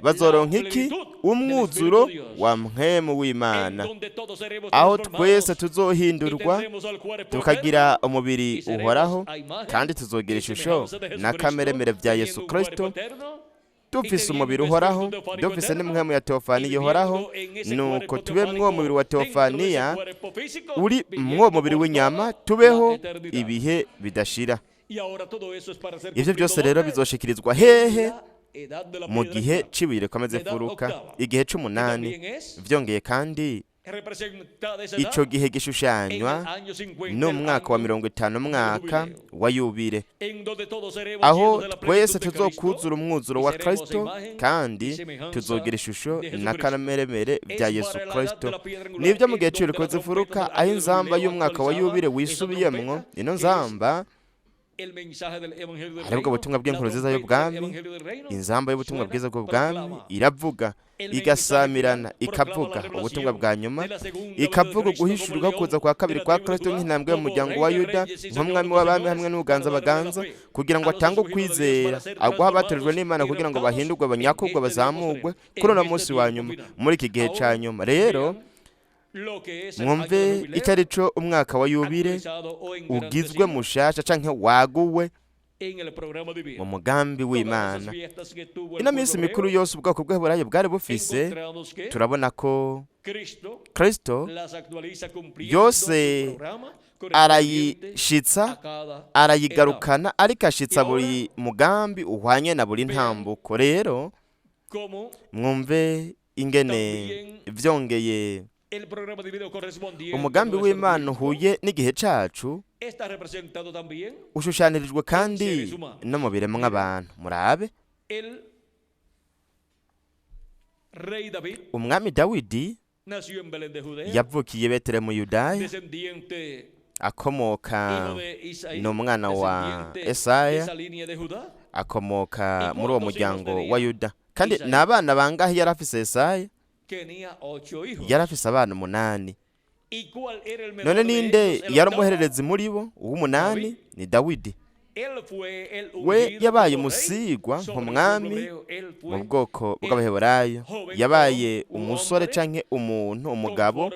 bazoronka iki? Umwuzuro wa mpwemu w'Imana, aho twese tuzohindurwa tukagira umubiri uhoraho, kandi tuzogira ishusho na kameremere bya Yesu Kristo, dufise umubiri uhoraho, dufise n'impwemu ya teofaniya ihoraho. Nuko tube mwo mubiri wa teofaniya uri mwo mubiri w'inyama, tubeho ibihe bidashira. Ivyo byose rero bizoshikirizwa hehe? Mu gihe c'ibuye rikomeze imfuruka, igihe c'8. Vyongeye kandi ico gihe gishushanywa n'umwaka wa 50, umwaka wa Yubile, aho twese tuzokuzura umwuzuro wa Kristo, kandi tuzogira ishusho na kameremere bya Yesu Kristo. Nibyo mu gihe c'ibuye rikomeze imfuruka, aho inzamba y'umwaka wa Yubile wisubiyemwo. Ino nzamba, aribwo butumwa bw'inkuru nziza y'ubwami, inzamba y'ubutumwa bwiza bw'ubwami iravuga, igasamirana, ikavuga ubutumwa bwa nyuma, ikavuga uguhishurwa kuza kwa kabiri kwa Kristo nk'intambwe y'umuryango wa Yuda, nk'umwami w'abami hamwe n'uganza baganza, kugira ngo atange ukwizera aguha abatorejwe n'Imana kugira ngo bahindurwe abanyakugwa, bazamugwe kuri uno munsi wa nyuma, muri iki gihe ca nyuma. Rero mwumve icyo ari cyo umwaka wa Yubile ugizwe mushasha canke waguwe mu mugambi w'Imana. Ino minsi mikuru yose ubwoko bw'Abaheburayo bwari bufise, turabona ko Kristo yose arayishitsa, arayigarukana, ariko ashitsa buri mugambi uhwanye na buri ntambuko. Rero mwumve ingene vyongeye umugambi w'Imana uhuye n'igihe cacu, ushushanirijwe kandi no mu biremwa abantu. Murabe umwami Dawidi yavukiye Betelehemu Yudaya, akomoka ni umwana wa Esaya, akomoka muri uwo muryango wa Yuda. Kandi ni abana bangahe yari afise Esaya? Yari afise abana 8. None ninde yari umuhererezi muri bo uw'umunani? Ni Dawidi. We yabaye umusigwa nk'umwami mu bwoko bw'Abaheburayo, yabaye umusore canke umuntu, umugabo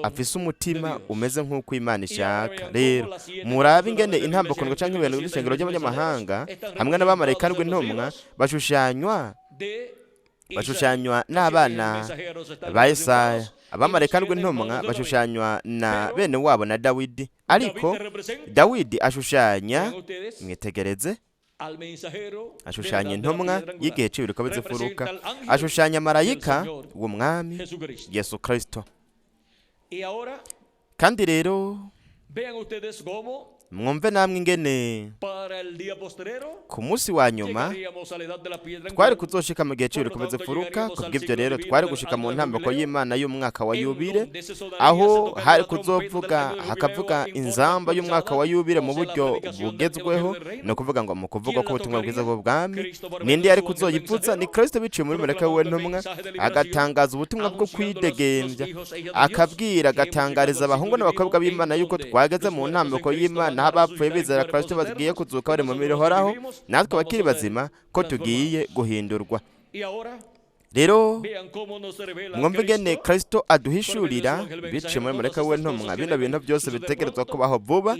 afise umutima umeze nk'uko Imana ishaka. Rero murabe ingene intambakundwa canke ibintu by'ishengero ry'abanyamahanga hamwe n'abamarayika n'intumwa bashushanywa n'abana ba Yesaya. Abamarayika n'intumwa bashushanywa na bene wabo na Dawidi, ariko Dawidi ashushanya, mwitegereze, ashushanya intumwa y'igihe c'ibihe rikomeza imfuruka, ashushanya marayika w'umwami Yesu Kristo. Kandi rero Mwumve namwe ingene ku munsi wa nyuma twari kuzoshika mu gihe cy'ibiri furuka. Kubw'ibyo rero twari gushika mu ntambako y'Imana y'umwaka wa yubile, aho hari kuzovuga hakavuga inzamba y'umwaka wa yubile mu buryo bugezweho, ni ukuvuga ngo mu kuvuga ko ubutumwa bwiza bw'ubwami. Ninde yari kuzoyipfutsa? Ni Kristo biciye muri marayika wiwe ntumwa, agatangaza ubutumwa bwo kwidegembya, akabwira, agatangariza abahungu n'abakobwa b'Imana yuko twageze mu ntambako y'Imana, aho abapfuye bizera Kristo bagiye kuzuka bari mu mirimo ihoraho, natwe abakiri bazima ko tugiye guhindurwa. Rero mwumve ingene Kristo aduhishurira biciye muri marayika wiwe ntumwa bino bintu byose bitegerezwa kubaho vuba,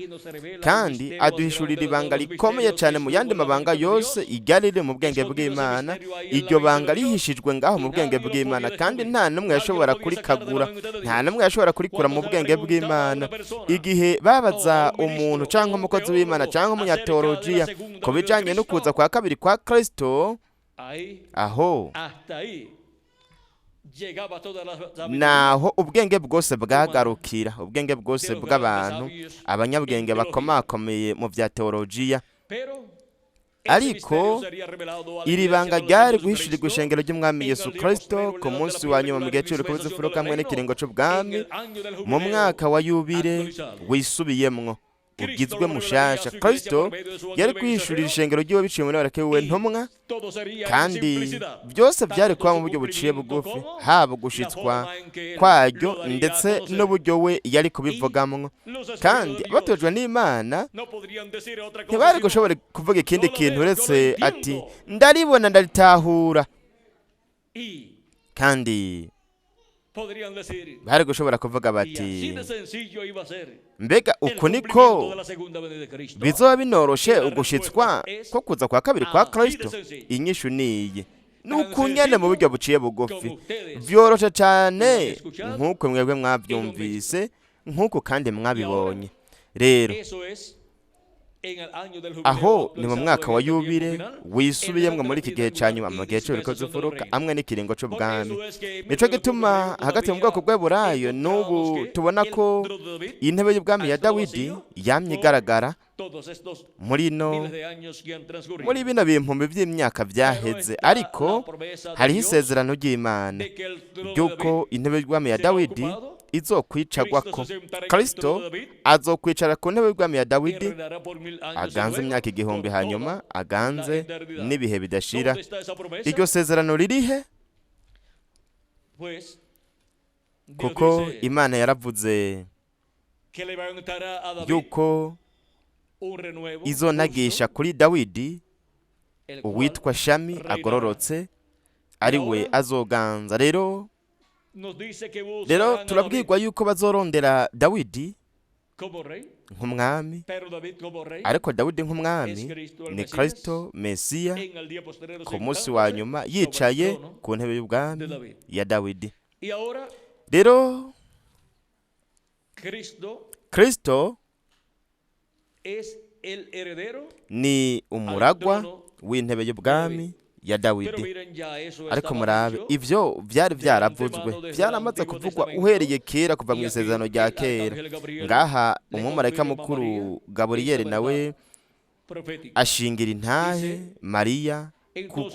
kandi aduhishurira ibanga rikomeye cyane mu yandi mabanga yose iryari riri mu bwenge bw'Imana. Iryo banga rihishijwe ngaho mu bwenge bw'Imana, kandi nta n'umwe yashobora kurikagura, nta n'umwe yashobora kurikura mu bwenge bw'Imana. Igihe babaza umuntu cyangwa umukozi w'Imana cyangwa umunyateolojiya ku bijanye no kuza kwa kabiri kwa Kristo, aho naho ubwenge bwose bwagarukira, ubwenge bwose bw'abantu, abanyabwenge bakomakomeye mu bya teolojiya. Ariko iri banga ryari guhishurirwa ishengero ry'umwami Yesu Kristo ku munsi wa nyuma mu gihe cy'urukubizo furuka hamwe n'ikiringo c'ubwami mu mwaka wa yubile wisubiyemwo ugizwe mushasha. Kristo yari kwihishurira ishengero ry'iwe biciye muri barake wiwe ntumwa, kandi byose byari kuba mu buryo buciye bugufi, haba gushitswa kwaryo ndetse n'uburyo we yari kubivugamwo. Kandi abatojwe n'Imana ntibari gushobora kuvuga ikindi kintu uretse ati ndaribona, ndaritahura. Kandi bari gushobora kuvuga bati mbega uku niko bizoba binoroshe ugushitswa ko kuza kwa kabiri kwa Kristo? Inyishu niyi, nuko nyene mu buryo buciye bugufi, vyoroshe cyane nk'uko mwebwe mwabyumvise, nk'uko kandi mwabibonye. Rero aho ni mu mwaka wa yubile wisubiyemwo muri iki gihe cya nyuma, mu gihe cy'urukozi furuka amwe n'ikiringo c'ubwami. Nico gituma hagati mu bwoko bw'Eburayo n'ubu tubona ko intebe y'ubwami ya Dawidi yamye igaragara muri no muri bino bimpumbi by'imyaka byaheze. Ariko hariho isezerano ry'Imana ry'uko intebe y'ubwami ya Dawidi izokwicagwako. Kristo azokwicara ku ntebe y'ubwami ya Dawidi, aganze imyaka 1000, hanyuma aganze n'ibihe bidashira. Iryo sezerano ririhe? Kuko Imana yaravuze yuko izonagisha kuri Dawidi uwitwa Shami agororotse, ari we azoganza. Rero turabwirwa yuko bazorondera Dawidi nk'umwami, ariko Dawidi nk'umwami ni Kristo Mesiya ku munsi wa nyuma yicaye ku ntebe y'ubwami ya Dawidi. Rero Kristo ni umuragwa w'intebe y'ubwami ya Dawidi. Ariko murabe, ivyo byari byaravuzwe, byaramaze kuvugwa uhereye kera, kuva mu isezerano rya kera. Ngaha umumarayika mukuru Gaburiyeli nawe ashingira intahe Mariya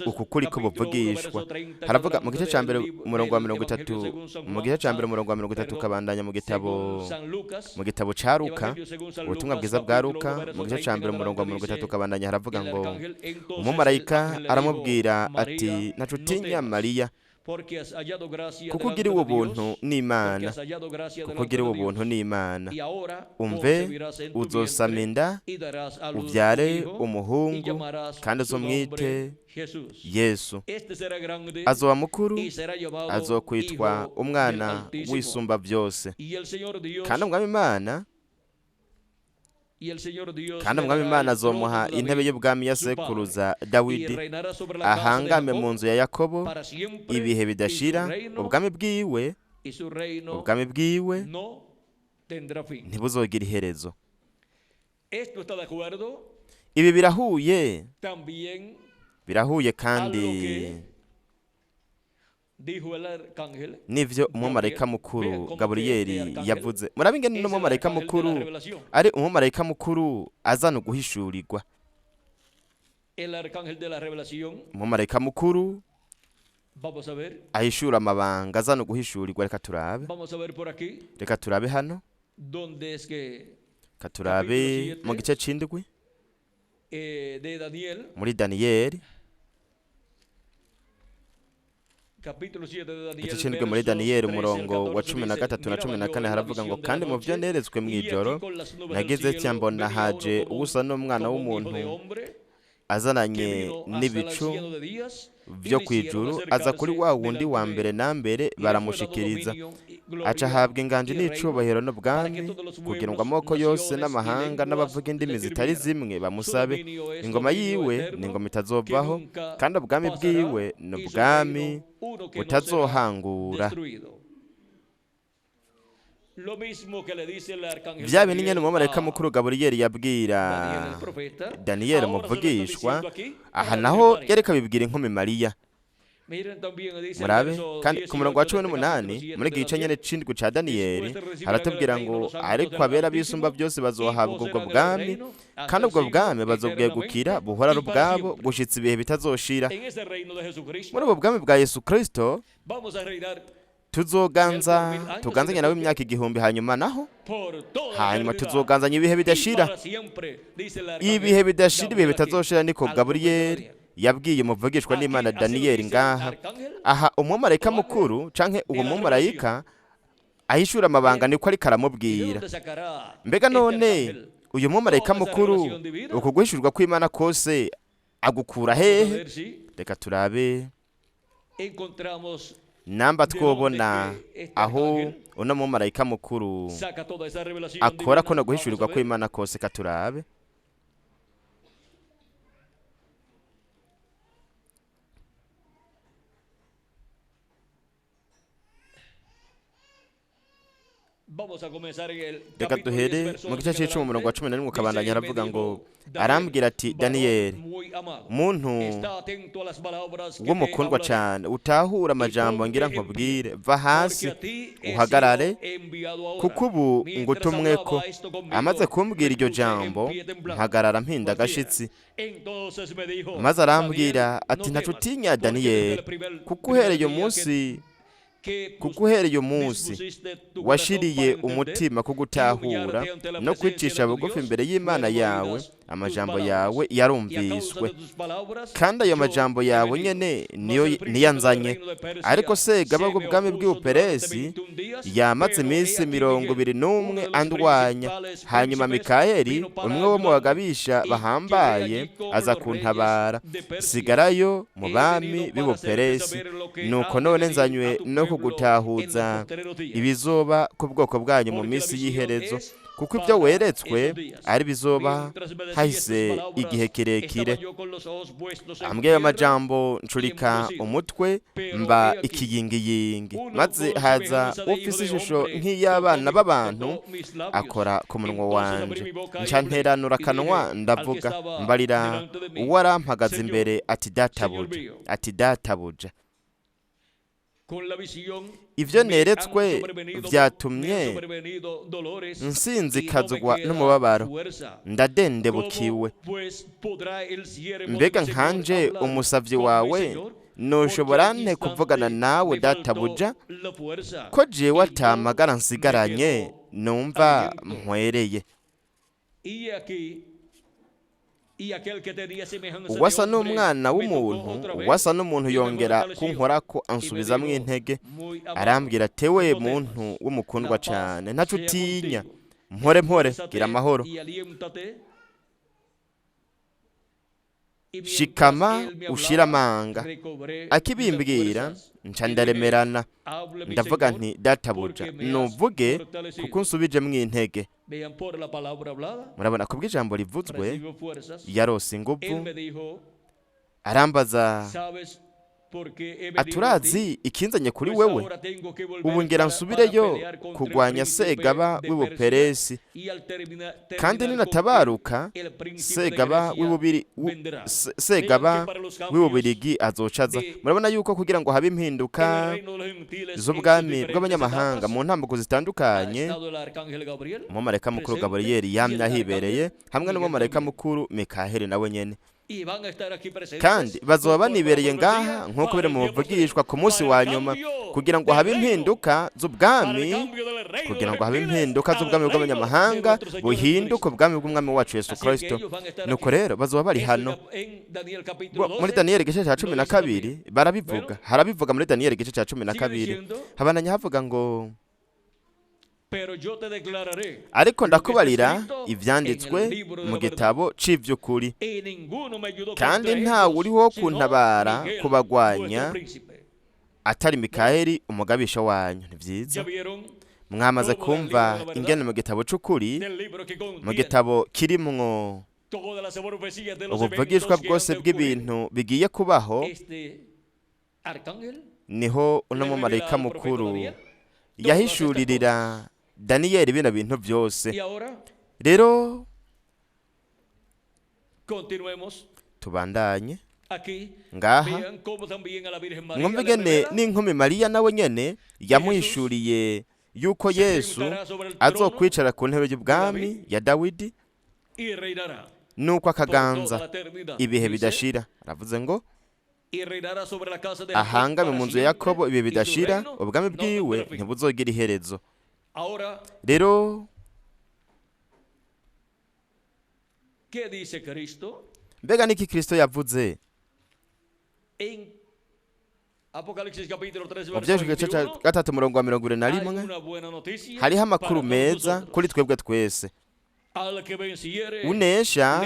uku kuri ko buvugishwa. Haravuga mu gice ca mbere umurongo wa 30, mu gice ca mbere umurongo wa 30 kabandanya mu gitabo ca Luka, ubutumwa bwiza bwa Luka, mu gice ca mbere umurongo wa 30 kabandanya, haravuga ngo umumarayika aramubwira ati ntacutinya Mariya, kuko ugiriwe ubuntu n'Imana, kuko ugiriwe ubuntu n'Imana. Umve, uzosama inda ubyare umuhungu, kandi uzomwite Yesu. Azoba mukuru, azokwitwa umwana w'isumba byose. Kandi umwami Imana azomuha intebe y'ubwami ya sekuruza Dawidi, ahangame mu nzu ya Yakobo ibihe bidashira. Ubwami bwiwe ntibuzogira iherezo. Ibi birahuye kandi Dijo el arcángel N'ivyo umumarayika mukuru Gaburiyeli yavuze. Murabe ingene es uno el mumarayika arcángel de mukuru la revelación. ari umumarayika mukuru azana uguhishurirwa. El arcángel de la revelación, Umumarayika mukuru vamos a ver, ahishura amabanga, azana uguhishurirwa. Reka turabe, vamos a ver por aquí reka turabe hano, dónde es que reka turabe mu gice c'indwi de Daniel, muri Daniyeli, capítulo 7 de igice Daniel, c'indwi muri versos Daniyeli, 13 al umurongo wa 14 cumi na dice, gatatu na miraba cumi na yo kane en la haravuga ngo visión de la kandi mu byo noche, neretswe mu y aquí ijoro con las nubes del nagize tya cielo mbona venía uno haje como usa n'umwana como un hijo w'umuntu de hombre que azananye vino hasta el n'ibicu anciano de días y vyo le ku hicieron ijuru, aza kuri acercarse wa wundi delante wa de mbere él. na mbere, Y le fue dado baramushikiriza, dominio y aca gloria ahabwa inganji y reino n'icubahiro para que n'ubwami, todos los kugira ngo pueblos, amoko yose naciones y n'amahanga lenguas n'abavuga indimi le zitari sirvieran. zimwe Su bamusabe. dominio es Ingoma dominio yiwe ni eterno ingoma que itazovaho, nunca kandi ubwami pasará bwiwe ni y su ubwami reino uno que no será butazohangura. destruido. Lo mismo que le dice el arcángel Vya bindi Gabriel nyene umumarayika a mukuru Gaburiyeli yabwira Daniel el profeta, Daniyeli ahora se lo está umuvugishwa, diciendo aquí a aha la naho Virgen María. yareka abibwira inkumi Mariya. Miren también dice el Murabe verso kandi ku murongo wa 18 cumi de este n'umunani capítulo 7 muri de iki gice nyene Daniel. c'indwi ca Daniyeli Después recibirán el haratubwira reino ngo los santos ariko del abera bisumba Altísimo byose y bazohabwa ubwo poseerán el bwami, reino hasta kandi el ubwo siglo bwami bazobwegukira eternamente buhora ari y para ubwabo siempre. gushitsa ibihe bitazoshira. En ese reino de Jesucristo Muri ubwo bwami bwa Yesu Kristo vamos a reinar tuzoganza, él por 1000 años y tuganzanye nawe después imyaka 1000, hanyuma naho por toda la hanyuma eternidad tuzoganzanya ibihe y bidashira, para siempre, dice el ibihe arcángel bidashira, ibihe Gabriel aquí bitazoshira. Niko al profeta Gaburiyeli Daniel. yabwiye umuvugishwa Aquí n'Imana así lo Daniyeli dice el ngaha. arcángel Aha umumarayika o ángel mukuru canke de uwo la revelación. mumarayika ahishura amabanga Bien, niko ariko ¿y de aramubwira. dónde sacará Mbega este none arcángel uyu mumarayika toda esa mukuru revelación divina? uku guhishurwa kw'Imana kose agukura Vamos a hehe? ver si Reka turabe encontramos namba de dónde twobona es que este aho arcángel uno mumarayika mukuru saca toda esa revelación akora divina. kuno Vamos a guhishurirwa ver. kw'Imana kose. Katurabe. Vamos a comenzar en el Reka capítulo 10, duhere verso mu gice 11 en c'icumi umurongo wa adelante. 11 Dice, ukabandanya, y me aravuga ngo dijo, Daniel, arambwira ati varón Daniyeli muy amado, muntu está atento a las palabras que te w'umukundwa hablaré cane, utahure y amajambo ngira ponte en pie, nkubwire, va porque hasi a ti he sido uhagarare, enviado ahora. kuko ubu Mientras ngutumweko. hablaba esto Amaze conmigo, kumbwira me iryo puse en jambo, pie temblando. mpagarara mpinda Cualquiera. agashitsi. Entonces me dijo, Maze Daniel, arambwira ati no ntaco temas, utinya porque desde Daniyeli, el primer, kuko primer uhereye día que, umunsi que kuko uhereye umunsi dispusiste tu corazón para washiriye entender umutima ku y gutahura humillarte ante la no presencia kwicisha de tu bugufi Dios, imbere y'Imana fueron yawe, oídas tus amajambo palabras. yawe Y a causa yarumviswe, de tus palabras kandi ayo yo majambo he yawe venido. nyene Mas niyo el príncipe niyo del anzanye. reino de Ariko Persia Segaba se me bw'ubwami opuso durante bw'Ubuperesi 21 días, yamaze pero he iminsi aquí mirongo Miguel, ibiri uno n'umwe de los andwanya. principales Hanyuma príncipes, Mikayeli vino para umwe wo mu ayudarme bagabisha y llegué bahambaye allí con aza los reyes kuntabara, de Persia. sigarayo mu He bami venido para hacerte b'Ubuperesi. saber lo que Nuko ha de none venir a nzanywe tu no pueblo en los kugutahuza postreros días, ibizoba ku bwoko bwanyu mu porque la minsi visión y'iherezo, es kuko ibyo para weretswe esos días. ari bizoba Mientras me decía estas hahise igihe palabras, estaba kirekire. yo con los ojos puestos en Ambwiye ayo tierra majambo y ncurika enmudecido. umutwe Pero mba he aquí, ikiyingiyingi, uno maze con haza semejanza de hijo ufise de ishusho hombre tocó nk'iy'abana mi, b'abantu tocó mis labios. akora ku munwa Entonces abrí wanje, mi boca y nca hablé nteranura y dije akanwa al que ndavuga, estaba mbarira delante de mí, uwo arampagaze Señor, imbere ati Señor databuja, mío, ati databuja, con la visión ivyo me han neretswe sobrevenido, me han vyatumye sobrevenido dolores y no me nsinzikazwa queda n'umubabaro, fuerza. ndadendebukiwe. ¿Cómo pues podrá el siervo de Mbega mi Señor nkanje hablar umusavyi con mi wawe Señor? Porque noshobora al nte kuvugana instante nawe me faltó databuja, la fuerza ko jewe y no atamagara me nsigaranye quedó numva aliento. mpwereye. Y aquí, y aquel que tenía semejanza de Uwasa hombre n'umwana me tocó w'umuntu, otra vez uwasa n'umuntu y me yongera fortaleció kunkorako y me ansubizamwo dijo, intege, muy amado, arambwira ati we no muntu temas, w'umukundwa la paz cane, ntaco sea utinya, contigo. mpore mpore, gira Fuérzate amahoro, y aliéntate. Y mientras shikama él me ushire hablaba, amanga. recobré las Akibimbwira fuerzas nca y dije, ndaremerana, hable mi ndavuga Señor, nti databuja, porque me has nuvuge kuko fortalecido. unsubijemwo intege. Vean por la palabra hablada, Murabona kubw'ijambo rivuzwe recibió fuerzas. yarose Él inguvu, me dijo, arambaza ¿sabes Aturazi ikinzanye kuri wewe? Ubu ngira nsubireyo kugwanya Segaba w'Ibuperesi, kandi ninatabaruka Segaba w'Ibubiri, Segaba w'Ibubirigi azocaza. Murabona yuko kugira ngo habe impinduka z'ubwami bw'abanyamahanga mu ntambuko zitandukanye, umumarayika mukuru Gaburiyeli yamye ahibereye hamwe n'umumarayika mukuru Mikaheli nawe nyene, kandi bazoba banibereye ngaha nk'uko biri mu buvugishwa ku munsi wa nyuma, kugira ngo habe impinduka z'ubwami, kugira ngo habe impinduka z'ubwami bw'abanyamahanga buhinduke ubwami bw'umwami wacu Yesu Kristo. Nuko rero bazoba bari hano. Muri Daniyeli igice cya 12 barabivuga, harabivuga muri Daniyeli igice cya 12, habananya havuga ngo: "Ariko ndakubarira ivyanditswe mu gitabo c'ivy'ukuri, kandi ntawe uriho kuntabara kubagwanya atari Mikaheli umugabisha wanyu." Ni vyiza, mwamaze kumva ingene mu gitabo c'ukuri, mu gitabo kirimwo ubuvugishwa bwose bw'ibintu bigiye kubaho, niho uno mumarayika mukuru yahishuririra Daniyeli bino bintu byose. Rero tubandanye ngaha, mwumve ingene n'inkumi Mariya nawe nyene yamuhishuriye yuko Yesu azokwicara ku ntebe y'ubwami ya Dawidi, nuko akaganza ibihe bidashira. Aravuze ngo ahangame mu nzu ya Yakobo ibihe bidashira, ubwami bwiwe ntibuzogira iherezo. Rero mbega niki Kristo yavuze mu Vyahishwe igice ca 3 umurongo wa 21? Hariho amakuru meza kuri twebwe twese: "Unesha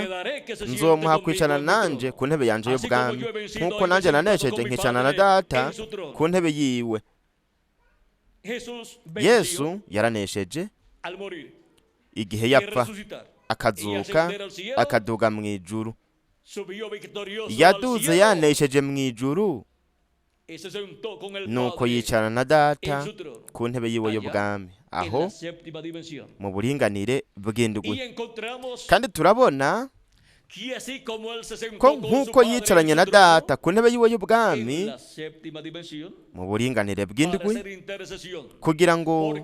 nzomuha kwicarana nanje ku ntebe yanje y'ubwami, nk'uko nanje nanesheje nkicarana na Data ku ntebe yiwe." Yesu yaranesheje igihe yapfa, akazuka, akaduga mu ijuru. Yaduze yanesheje mu ijuru, nuko yicarana na Data ku ntebe yiwe y'ubwami, aho mu buringanire bw'indwi. Kandi turabona ko nk'uko yicaranye na Data ku ntebe yiwe y'ubwami mu buringanire bw'indwi, kugira ngo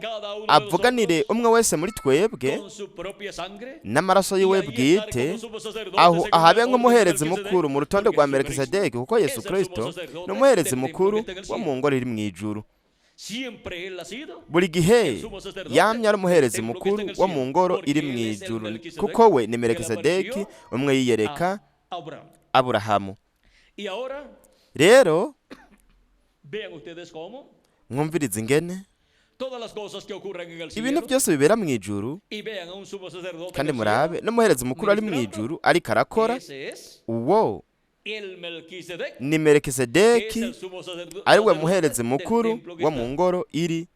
avuganire umwe wese muri twebwe n'amaraso yiwe bwite, aho ahabe nk'umuherezi mukuru mu rutonde rwa Melkisedeki, kuko Yesu Kristo ni umuherezi mukuru wo mu ngoro iri mu ijuru. Buri gihe yamye ari umuherezi mukuru wo mu ngoro iri mu ijuru, kuko we ni Melkisedeki umwe yiyereka Aburahamu. Rero mwumvirize ingene ibintu byose bibera mu ijuru, kandi murabe n'umuherezi mukuru ari mu ijuru ariko arakora. Uwo ni Melkisedeki, ari we muherezi mukuru wo mu ngoro iri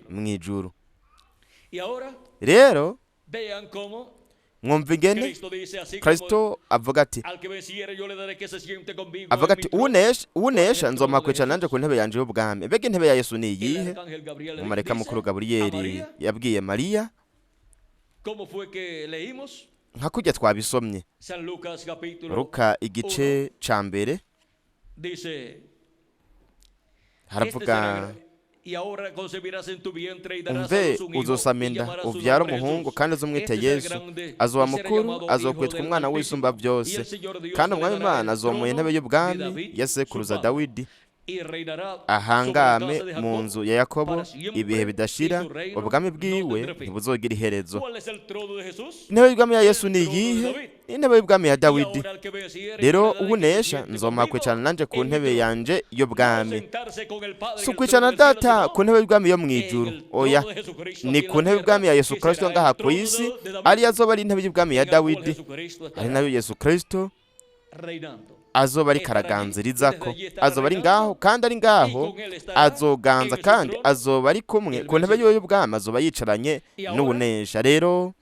mu ijuru. Rero mwumva ingene Kristo avuga ati, "Unesha nzomuha kwicara nanje ku ntebe yanje y'ubwami." Mbega intebe ya Yesu ni iyihe? Umumarayika mukuru Gaburiyeli yabwiye Mariya nka kurya twabisomye Luka igice ca 1, haravuga: "Umve, uzosama inda uvyara umuhungu, kandi uzumwite Yesu. Azoba mukuru, azokwitwa umwana w'Isumba byose, kandi umwami Imana azomuha intebe y'ubwami ya sekuruza Dawidi, ahangame mu nzu ya Yakobo ibihe bidashira, ubwami bwiwe ntibuzogira iherezo." Intebe y'ubwami ya Yesu ni iyihe? Intebe y'ubwami ya Dawidi. Rero ubunesha nzomuha kwicarana nanje ku ntebe yanje y'ubwami. Si ukwicarana na Data ku ntebe y'ubwami yo mu ijuru, oya, ni ku ntebe y'ubwami ya Yesu Kristo ngaha ku isi, ariyo azoba ari intebe y'ubwami ya Dawidi, ari nayo Yesu Kristo azoba ariko araganzirizako. Azoba ari ngaho, kandi ari ngaho azoganza, kandi azoba ari kumwe ku ntebe yiwe y'ubwami, azoba yicaranye n'ubunesha. Rero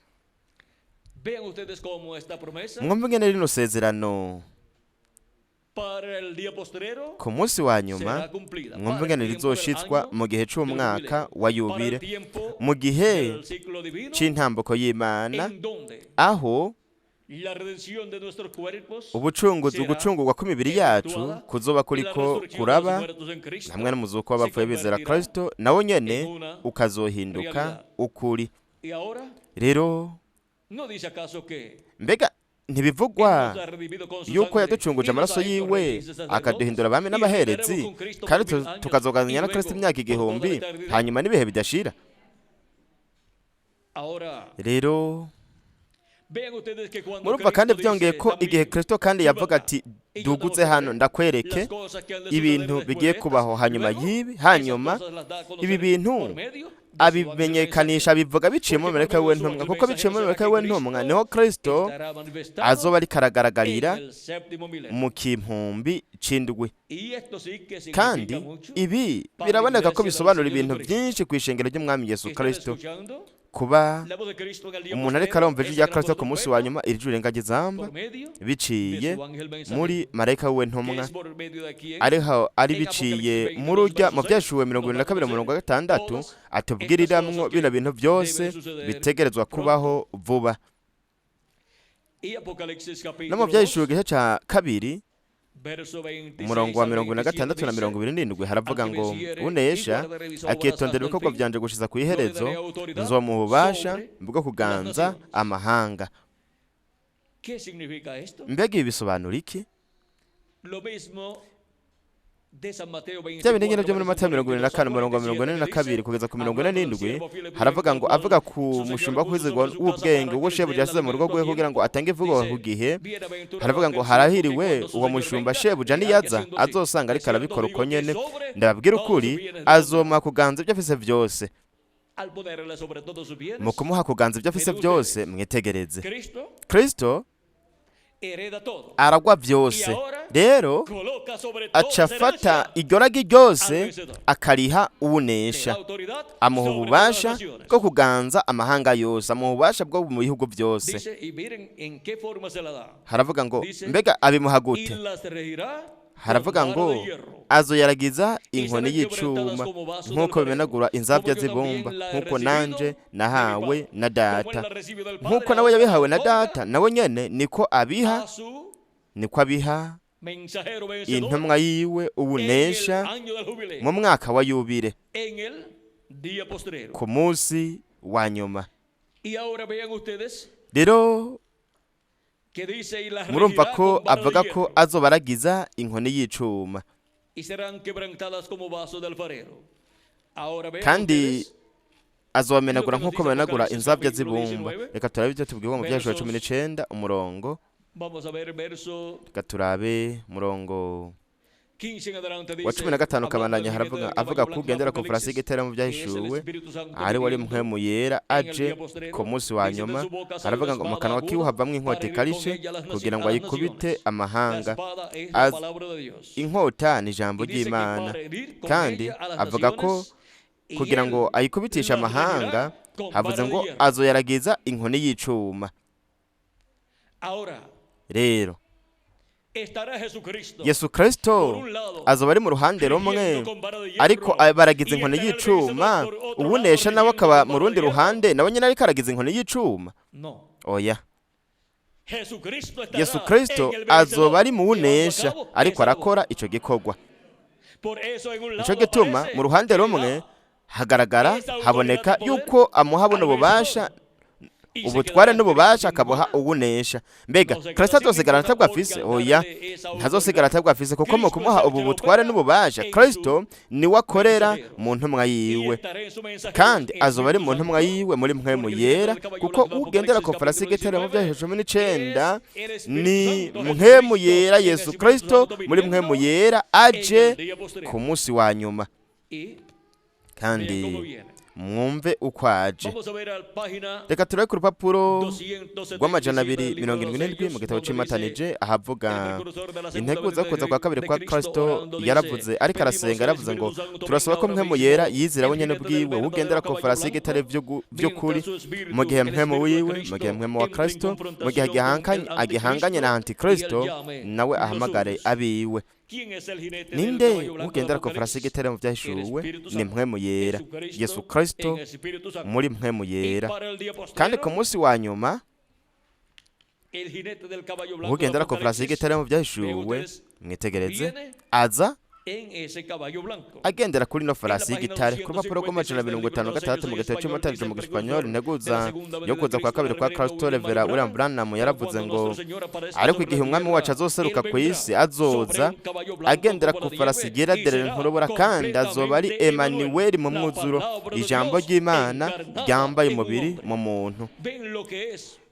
mwumve ingene rino sezerano Ku munsi wa nyuma, mwumve ingene rizoshitswa mu gihe c'umwaka wa yubile, mu gihe c'intambuko y'Imana, aho ubucunguzi, ugucungurwa kw'imibiri yacu kuzoba kuriko kuraba, hamwe n'umuzuko w'abapfuye bizera Kristo, nawo nyene ukazohinduka ukuri. Rero mbega ntibivugwa yuko yaducunguje amaraso yiwe, akaduhindura abami n'abaherezi, kandi tukazogazanya na Kristo imyaka 1000, hanyuma n'ibihe bidashira? Rero murumva kandi byongeye ko igihe Kristo kandi yavuga ati: "Duguze hano ndakwereke ibintu bigiye kubaho hanyuma y'ibi", hanyuma ibi bintu abimenyekanisha, bivuga biciye mu marayika wiwe ntumwa, kuko biciye mu marayika wiwe ntumwa niho Kristo azoba ariko aragaragarira mu kimpumbi c'indwi. Kandi ibi biraboneka ko bisobanura ibintu byinshi ku ishengero ry'Umwami Yesu Kristo. Kuba umuntu ariko arumva ijwi rya Kristo ku munsi wa nyuma, iri jwi rirenga izamba biciye muri marayika wiwe ntumwa, ariho ari biciye muri urya mu Byashuwe 22 umurongo wa 6, atubwiriramwo bino bintu byose bitegerezwa kubaho vuba. No mu Byahishuwe igice ca 2, umurongo wa 26 na 27, haravuga ngo: "Unesha akitondera ibikorwa vyanje gushiza ku iherezo, nzomuha ububasha bwo kuganza amahanga." Mbega ibi bisobanura iki? Bya bindi nyine byo muri Matayo 24, umurongo wa 42 kugeza ku 47, haravuga ngo, avuga ku mushumba kwizigwa w'ubwenge, ubwo shebuja yasize mu rugo rwe kugira ngo atange imvugo ku gihe, haravuga ngo: "Harahiriwe uwo mushumba shebuja niyaza azosanga ariko arabikora uko nyene. Ndababwira ukuri, azomuha kuganza ibyo afise byose." Mu kumuha kuganza ibyo afise byose, mwitegereze, Kristo aragwa byose, rero aca afata iryo ragi ryose akariha uwunesha, amuha ububasha bwo kuganza amahanga yose, amuha ububasha bwo mu bihugu byose. Haravuga ngo, mbega abimuha gute? Haravuga ngo azoyaragiza inkoni y'icuma, nk'uko bimenagura inzabya z'ibumba, nk'uko nanje nahawe na Data. Nk'uko nawe yabihawe na Data, nawe nyene niko abiha, niko abiha intumwa yiwe ubunesha mu mwaka wa yubile, ku munsi wa nyuma. Rero murumva ko avuga ko azobaragiza inkoni y'icuma, kandi azobamenagura nk'uko bamenagura inzabya z'ibumba. Reka turabe ibyo tubwirwa mu Byashuwa 19 umurongo. Reka turabe umurongo wa 15 kabandanya. Haravuga, avuga ko ugendera ku farasi y'igitare mu Byahishuwe, ari wari Mpwemu Yera aje ku munsi wa nyuma, haravuga ngo mu kanwa kiwe havamwo inkota ikarishe kugira ngo ayikubite amahanga. Inkota ni ijambo ry'Imana. Kandi avuga ko kugira ngo ayikubitishe amahanga, havuze ngo azoyaragiza inkoni y'icuma. Rero Yesu Kristo azoba ari mu ruhande rumwe ariko baragiza inkoni y'icuma, uwunesha nawe akaba mu rundi ruhande, nawe nyine ariko aragiza inkoni y'icuma? Oya, Yesu Kristo azoba ari mu wunesha ariko arakora ico gikorwa. Nico gituma mu ruhande rumwe hagaragara, haboneka yuko amuha buno bubasha, ubutware n'ububasha, akabuha uwunesha. Mbega Kristo azosigara atabwo afise? Oya, ntazosigara atabwo afise, kuko mu kumuha ubu butware n'ububasha, Kristo niwe akorera mu ntumwa yiwe, kandi azoba ari mu ntumwa yiwe muri Mpwemu Yera, kuko ugendera ku farasi y'igitare mu Byahishuwe 19 ni Mpwemu Yera, Yesu Kristo muri Mpwemu Yera aje ku munsi wa nyuma. Kandi Mwumve uko aje. Reka turabe ku rupapuro rw'amajana abiri mirongo irindwi n'indwi mu gitabo c'imatanije, ahavuga integuza kuza kwa kabiri kwa Kristo. Yaravuze ariko arasenga, yaravuze ngo: "Turasaba ko Mpwemu Yera yizira we nyene ubwiwe, ugendera ku farasi y'igitare vy'ukuri, mu gihe Mpwemu wiwe, mu gihe Mpwemu wa Kristo, mu gihe agihanganye na Antikristo, nawe ahamagare abiwe." Ninde ugendera ku farasi y'igitare mu Vyahishuwe? Ni Mpwemu Yera, Yesu Kristo muri Mpwemu Yera. Kandi ku munsi wa nyuma, ugendera ku farasi y'igitare mu Vyahishuwe, mwitegereze, aza agendera kuri no farasi y'igitare. Ku rupapuro rw'amajana 56 mu gitabo cy'umutanije mu Gisipanyoli, integuza yo kuza kwa kabiri kwa Kristo, Revera William Branham yaravuze ngo: "Ariko igihe Umwami wacu azoseruka ku isi, azoza agendera ku farasi yera derere nturubura, kandi azoba ari Emmanuel mu mwuzuro, ijambo ry'Imana ryambaye umubiri mu muntu."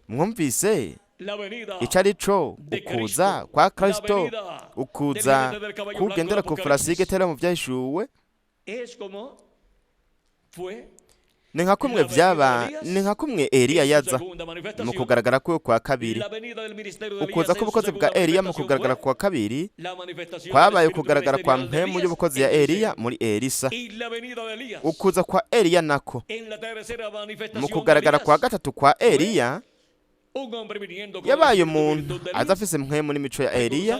Mwumvise icyo ari cyo ukuza kwa Kristo, ukuza kugendera ku farasi y'igitare mu Byahishuwe? Ni nka kumwe byaba, ni nka kumwe Eliya yaza mu kugaragara kwe kwa kabiri. Ukuza k'ubukozi bwa Eliya mu kugaragara kwa kabiri kwabaye kugaragara kwa mpemu y'ubukozi ya Eliya muri Elisa. Ukuza kwa Eliya nako mu kugaragara kwa gatatu kwa Eliya yabaye umuntu aza afise mpwemu n'imico ya Eliya,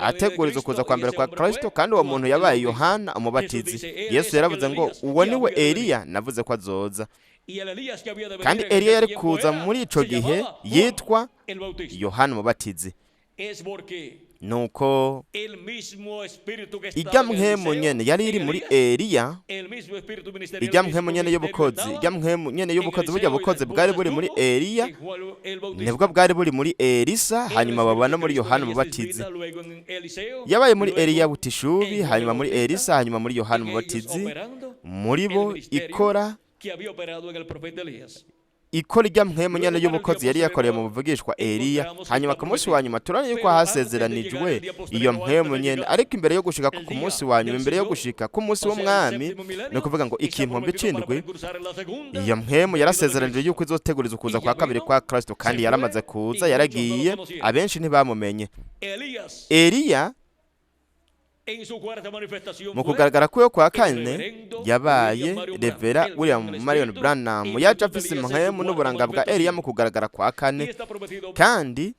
ateguriza ukuza kwa mbere kwa Kristo, kandi uwo muntu yabaye Yohana Umubatizi. Yesu yaravuze ngo: "Uwo ni we Eliya navuze ko azoza." Kandi Eliya yari kuza muri ico gihe yitwa Yohana Umubatizi. Nuko ijya mpwemu nyene yari iri muri Eliya, ijya mpwemu nyene y'ubukozi, ijya mpwemu nyene y'ubukozi, burya bukozi bwari buri muri Eliya nibwo bwari buri muri Elisa, hanyuma baba no muri Yohana Umubatizi. Yabaye muri Eliya Butishubi, hanyuma muri Elisa, hanyuma muri Yohana Umubatizi, muri bo ikora ijya mpwemu nyene y'ubukozi yari yakoreye mu buvugishwa Eliya. Hanyuma ku munsi wa nyuma turabona yuko hasezeranijwe iyo mpwemu nyene. Ariko imbere yo gushika ku munsi wa nyuma, imbere yo gushika ku munsi w'Umwami, ni ukuvuga ngo ikimpumbi c'indwi, iyo mpwemu yarasezeranijwe yuko izoteguriza ukuza kwa kabiri kwa Kristo, kandi yaramaze kuza, yaragiye, abenshi ntibamumenye. Eliya mu kugaragara kwe kwa kane yabaye Revera William Marion Branham. Yaje afise impwemu n'uburanga bwa Eliya mu kugaragara kwa kane, kandi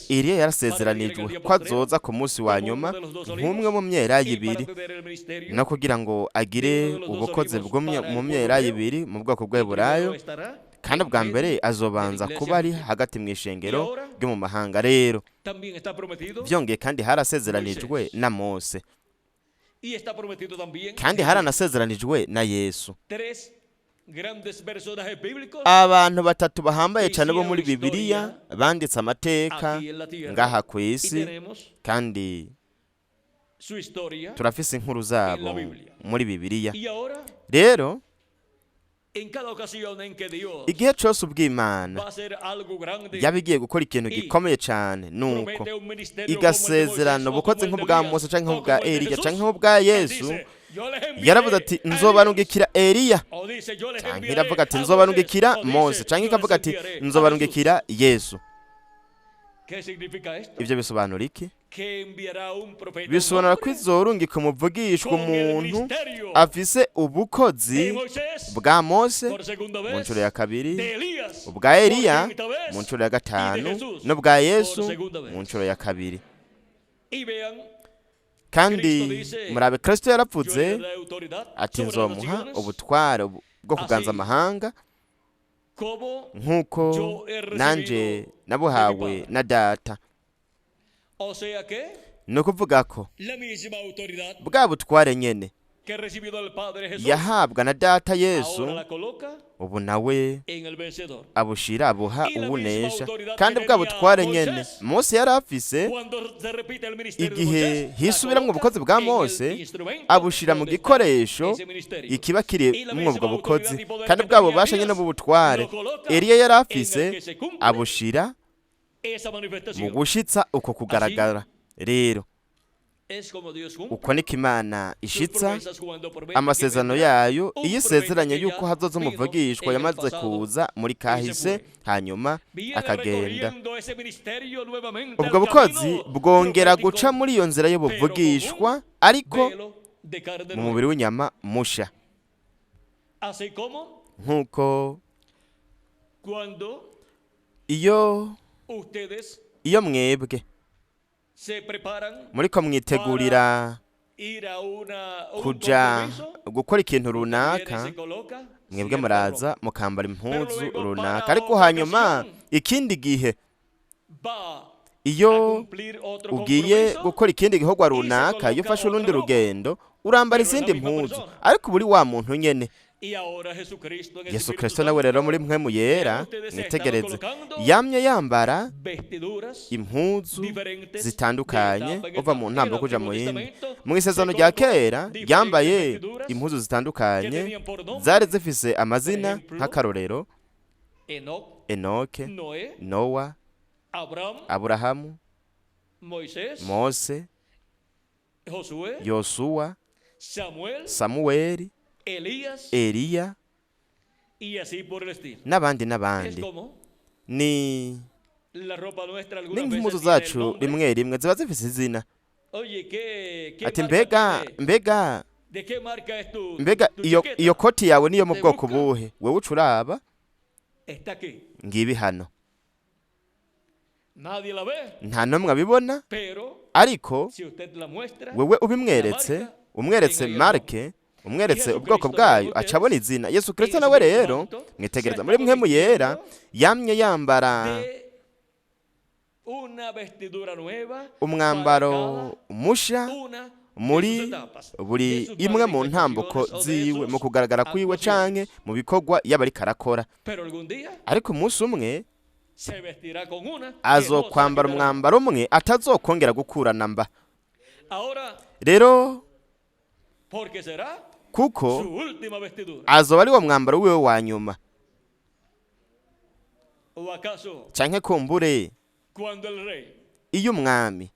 Eliya yarasezeranijwe ko azoza ku munsi wa nyuma nk'umwe mu myelayo ibiri, no kugira ngo agire ubukozi bwo mu myelayo ibiri mu bwoko bw'Eburayo, kandi bwa mbere azobanza kuba ari hagati mu ishengero ryo mu mahanga. Rero byongeye kandi harasezeranijwe na Mose, kandi haranasezeranijwe na Yesu. Abantu batatu bahambaye cyane bo muri Bibiliya banditse amateka ngaha ku isi, kandi turafise inkuru zabo muri Bibiliya. Rero igihe cyose ubw'Imana yaba igiye gukora ikintu gikomeye cyane, nuko igasezerana ubukozi nk'ubwa Mose canke nk'ubwa Eliya canke nk'ubwa Yesu, yaravuze ati: "Nzobarungikira Eliya", canke iravuga ati: "Nzobarungikira Mose", canke ikavuga ati: "Nzobarungikira Yesu". Ibyo bisobanura iki? Bisobanura ko izorungika umuvugishwa, umuntu afise ubukozi bwa Mose mu nshuro ya kabiri, ubwa Eliya mu nshuro ya gatanu, n'ubwa Yesu mu nshuro ya kabiri. Kandi murabe, Kristo yarapfutse ati: "Nzomuha ubutware bwo kuganza amahanga, nk'uko nanje nabuhawe na Data." Ni ukuvuga ko bwa butware nyene yahabwa na Data Yesu, ubu nawe abushira, abuha uwunesha. Kandi bwa butware nyene Mose yari afise, igihe hisubiramwo ubukozi bwa Mose, abushira mu gikoresho ikiba kiri mwo ubwo bukozi. Kandi bwa bubasha nyene b'ubutware Eliya yari afise, abushira mu gushitsa uko kugaragara. Rero Uko niko Imana ishitsa amasezerano yayo iyo isezeranye yuko hazoza umuvugishwa yamaze kuza muri kahise, hanyuma akagenda. Ubwo bukozi bwongera guca muri iyo nzira y'ubuvugishwa, ariko mu mubiri w'inyama musha, nk'uko iyo mwebwe muriko mwitegurira kuja gukora ikintu runaka, mwebwe muraza mukambara impuzu runaka, ariko hanyuma ikindi gihe iyo ugiye gukora ikindi gikorwa runaka, iyo ufashe urundi rugendo, urambara izindi mpuzu, ariko uba uri wa muntu nyene. Yesu Kristo nawe rero muri Mpwemu Yera, mwitegereze, yamye yambara impuzu zitandukanye uva mu ntambo kuja mu yindi. Mu Isezerano rya Kera yambaye impuzu zitandukanye zari zifise amazina, nk'akarorero Enoke, Nowa, Aburahamu, Mose, Yosuwa, Samuweli, Eliya n'abandi n'abandi. Ni nk'impuzu zacu rimwe rimwe ziba zifise izina, ati: Mbega iyo koti yawe niyo mu bwoko buhe?" Wewe uca uraba, ngibi hano, nta n'umwe abibona, ariko wewe ubimweretse, umweretse marque, umweretse ubwoko bwayo, aca abona izina. Yesu Kristo nawe rero, mwitegereza, muri Mpwemu Yera yamye yambara umwambaro musha muri buri imwe mu ntambuko ziwe, mu kugaragara kwiwe canke mu bikorwa yaba ariko arakora, ariko umunsi umwe azokwambara umwambaro umwe atazokongera gukurana mba rero, kuko azoba ari wo mwambaro wiwe wa nyuma. Canke kumbure iyo umwami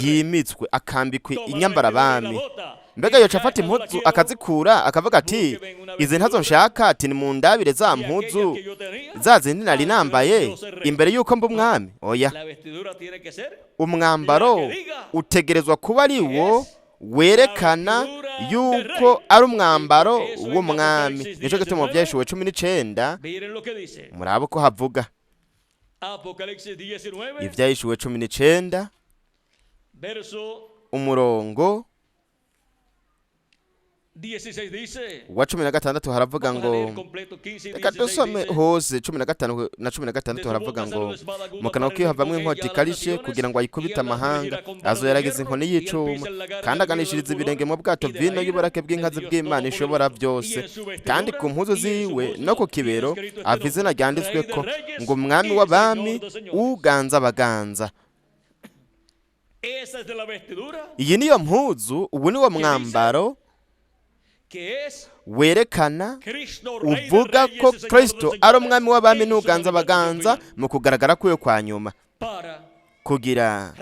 yimitswe akambikwa inyambarabami, mbega yoca afata impuzu akazikura akavuga ati: "Izi ntazo nshaka", ati: "Nimundabire za mpuzu za zindi nari nambaye imbere y'uko mba umwami"? Oya, umwambaro utegerezwa kuba ari wo werekana yuko ari umwambaro w'umwami. Nico gituma mu Vyahishuwe 19, murabe uko havuga, Ivyahishuwe 19, umurongo wa 16, haravuga ngo, reka dusome hose, 15 na 16, haravuga ngo: "Mu kanwa kiwe havamwo inkota ikarishe kugira ngo ayikubite amahanga, azoyaragiza inkoni y'icuma, kandi aganishiriza ibirenge mu bwato vino y'uburake bw'inkazi bw'Imana ishobora byose. Kandi ku mpuzu ziwe no ku kibero ava izina ryanditsweko ngo: Umwami w'abami, uganza abaganza." Iyi niyo mpuzu, ubu niwo mwambaro werekana, uvuga ko Kristo ari umwami w'abami n'uganza abaganza mu kugaragara kwiwe kwa nyuma, kugira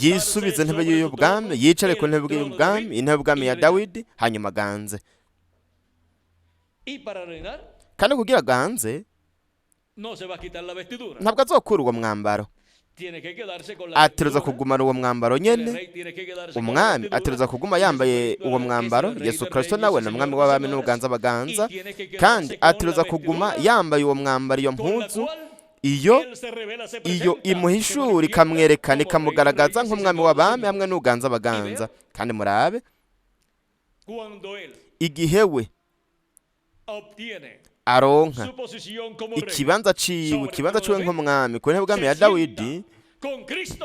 yisubize intebe y'ubwami, yicare ku ntebe y'ubwami, intebe y'ubwami ya Dawidi, hanyuma aganze. Kandi kugira aganze ntabwo azokura uwo mwambaro, ateruza kugumana uwo mwambaro nyene. Umwami ateruza kuguma yambaye uwo mwambaro. Yesu Kristo nawe ni umwami w'abami n'uganza abaganza, kandi ateruza kuguma yambaye uwo mwambaro, iyo mpuzu, iyo imuhishura, ikamwerekana, ikamugaragaza nk'umwami w'abami hamwe n'uganza abaganza. Kandi murabe, igihe we aronka ikibanza ciwe, ikibanza ciwe nk'umwami ku ntebe bwami ya Dawidi,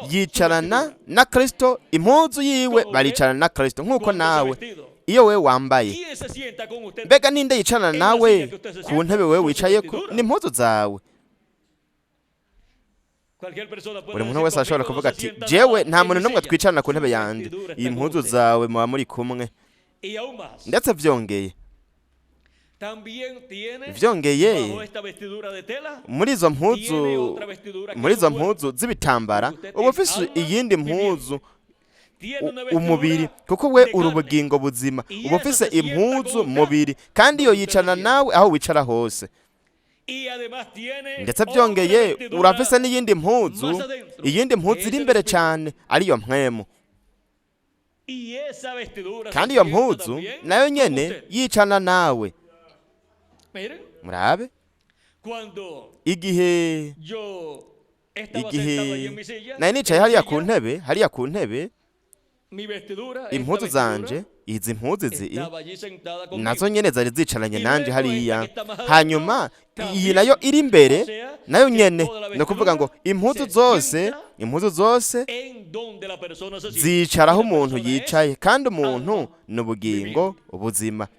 yicarana na Kristo impuzu yiwe, baricarana na Kristo. Nk'uko nawe iyo we wambaye, mbega ninde yicarana nawe ku ntebe wewe wicayeko? Ni impuzu zawe. Buri muntu wese ashobora kuvuga ati: "Jewe nta muntu n'umwe twicarana ku ntebe yanjye." Iyi mpuzu zawe muba muri kumwe. Ndetse vyongeye, También tiene Vyongeye, bajo esta vestidura de tela, muri izo mpuzu, tiene otra vestidura que muri es izo su cuerpo. mpuzu z'ibitambara, uba ufise iyindi mpuzu, Tiene una vestidura umubiri, kuko we de uri carne. ubugingo buzima. Y Uba esa ufise se sienta impuzu con usted mubiri, kandi iyo donde usted yicarana se sienta. nawe aho wicara hose. Y además tiene Ndetse otra byongeye, vestidura urafise n'iyindi mpuzu, más adentro, iyindi mpuzu que iri es el imbere espíritu. cyane, ariyo mpwemu. Y esa vestidura se Kandi iyo sienta mpuzu también nayo con nyene usted. yicana nawe. Miren, Murabe, cuando igihe yo estaba sentado allí igihe en mi silla, nari nicaye en mi hariya ku silla, ntebe, hariya ku ntebe, mi vestidura, esta impuzu vestidura, zanje, izi mpuzu izi estaba allí sentada conmigo. nazo nyene zari zicaranye Y nanje luego hariya. esta que está más adentro, Hanyuma iyi también. nayo iri imbere O sea, nayo que nyene, toda la ni ukuvuga ngo vestidura impuzu se zose, sienta impuzu zose en donde la persona se sienta. zicara aho Y la umuntu persona es yicaye, kandi umuntu alma ni ubugingo ubuzima.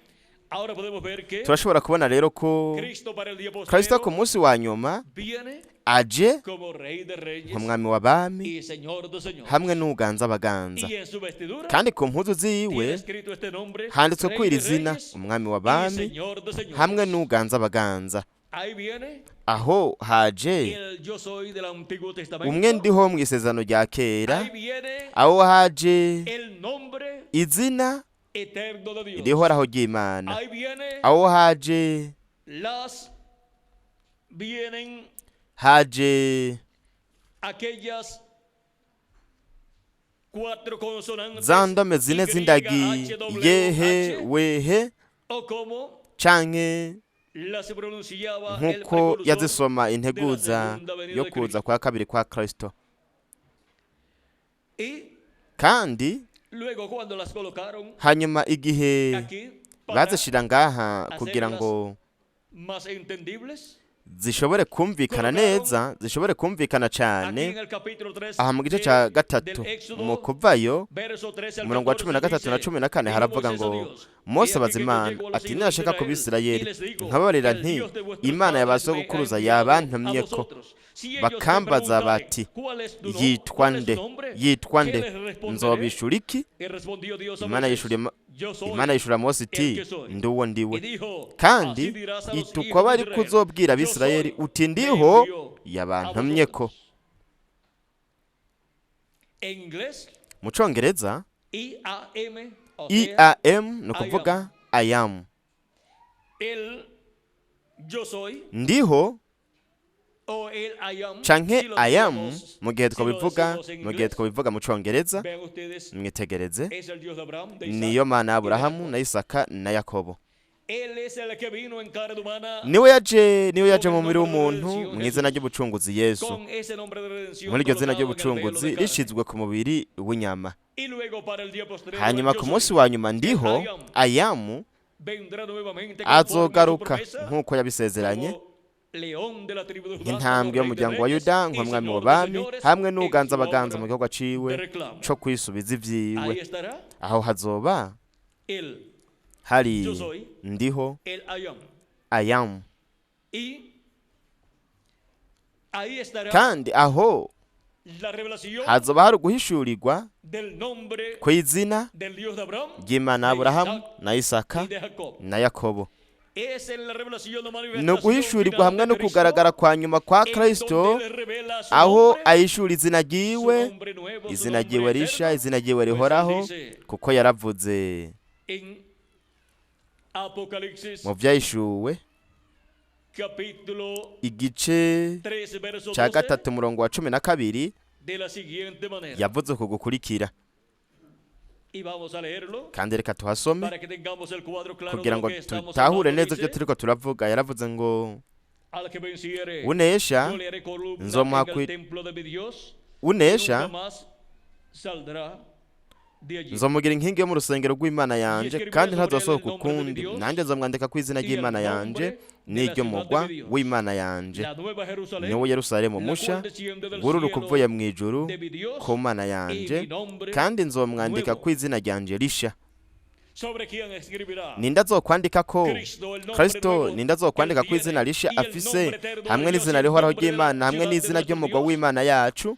Ahora podemos ver que Turashobora kubona rero ko Cristo para el día Kristo ku postrero munsi wa nyuma viene aje como Rey de Reyes nk'umwami w'abami y Señor de Señores. hamwe n'uganza abaganza. Y en su vestidura Kandi ku mpuzu tiene ziwe escrito este nombre, handitswe Rey ko iri de zina, Reyes umwami y w'abami Señor de Señores. hamwe n'uganza abaganza. Ahí viene Aho haje el yo soy del Antiguo umwe Testamento. ndiho mu isezerano rya kera. Ahí viene Aho haje el nombre izina eterno de Dios. rihoraho ry'Imana. Ahí viene Aho haje las vienen haje aquellas cuatro consonantes za ndome zine Y, z'indagi, H, W, yehe, H, wehe, o como canke las pronunciaba el nk'uko precursor yazisoma de la integuza segunda venida yo de kuza Cristo. kwa kabiri kwa Kristo. Y Kandi luego cuando las colocaron hanyuma igihe aquí para bazishira ngaha kugira ngo más entendibles, zishobore kumvikana neza, zishobore kumvikana aquí cyane, en el capítulo 3 aha mu gice cya gatatu del Éxodo, mu Kuvayo, verso 13 al umurongo wa cumi na 14 gatatu na dice, 14 dijo haravuga Moisés a ngo, Dios, Mose "He aquí abaza que yo Imana llego a los ati, hijos de ninashaka ku Israel, y Bisirayeli les digo, nkababarira el nti, Dios de vuestros Imana ya ba padres me ha sogokuruza enviado a yabantumye ko, vosotros. Si ellos me bakambaza preguntaren, bati, ¿cuál es tu yitwa cuál es nde, su nombre? yitwa ¿Qué nde, les responderé? nzobishura iki? Y respondió Dios a Imana Moisés, yishura yo soy Imana yishura Mose iti, el que soy. ndi uwo ndiwe. Y dijo, Kandi así dirás a los itukwa hijos de bari Israel, kuzobwira yo Abisirayeli soy, uti, me ndiho envió a yabantumye ko. vosotros. En inglés, Mu congereza I-A-M, o sea, IAM, ni ukuvuga I am, el yo soy ndiho, o el I am, canke si lo I am, decimos, mu gihe si lo twabivuga, decimos en mu gihe inglés, twabivuga mu congereza. vean ustedes, Mwitegereze, es el Dios de Abraham, de Isaac niyo Mana ya y de Aburahamu Jacob. na Isaka na Yakobo. Él es el que vino en carne humana Niwe yaje, niwe yaje con mu el mubiri nombre de w'umuntu redención mu izina Jesús. ry'ubucunguzi Yesu, Con ese nombre de redención muri iryo zina colocado en el velo ry'ubucunguzi de carne. rishizwe ku mubiri w'inyama. Y luego para el día postrero, el Hanyuma yo ku munsi soy, wa nyuma el ndiho, I am, ayamu, vendrá nuevamente conforme a su azogaruka promesa nk'uko yabisezeranye, como león de la tribu de Judá, como nk'intambwe rey de y'umuryango wa reyes Yuda, y nk'umwami señor de w'abami, señores hamwe en n'uganza su abaganza obra mu gikorwa ciwe de reclamo. co kwisubiza ivyiwe. Ahí estará Aho hazoba el hari yo soy, ndiho, el I am. ayamu. Y ahí estará Kandi aho la revelación hazoba hari uguhishurirwa del nombre kw'izina del Dios de Abraham, ry'Imana de Aburahamu Isaac na Isaka y de Jacob. na Yakobo. Es en la revelación o Ni manifestación uguhishurirwa final hamwe de no Cristo, kugaragara kwa nyuma kwa en Kristo, donde él revela su aho nombre, ahishura izina su ryiwe, nombre nuevo, su izina nombre ryiwe risha, eterno, izina ryiwe pues él rihoraho, dice kuko yaravuze en Apocalipsis mu vyahishuwe capítulo igice 3, verso ca 12, gatatu umurongo wa 12, de la siguiente manera. yavuze ku gukurikira. Y vamos a leerlo Kandi reka tuhasome para que tengamos el cuadro claro de kugira lo ngo que estamos tutahure hablando. neza ibyo Dice, turiko turavuga. Yaravuze ngo, al que venciere, unesha yo le haré columna nzomuha en el kwi templo de mi Dios, y unesha nunca más saldrá de allí. nzomugira inkingi yo mu rusengero rw'Imana Y yanje, escribiré kandi sobre él el ntazosohoka nombre de mi ukundi, Dios nanjye nzomwandika ku izina y el ry'Imana yanje nombre de la ciudad n'iry'umugwa de mi Dios, w'Imana yanje, la nueva Jerusalén, niwo Yerusalemu la musha cual desciende del wururuka cielo uvuye mu ijuru de mi Dios, ku Mana y yanje, mi nombre kandi nzomwandika nuevo. ku izina ryanje risha. ¿Sobre quién escribirá Ninde azokwandika ko Cristo el nombre Kristo? nuevo Ninde que él azokwandika ku izina tiene risha y el afise nombre eterno de hamwe Dios y n'izina el rihoraho nombre de la ry'Imana hamwe ciudad de n'izina nuestro ry'umugwa Dios? w'Imana yacu?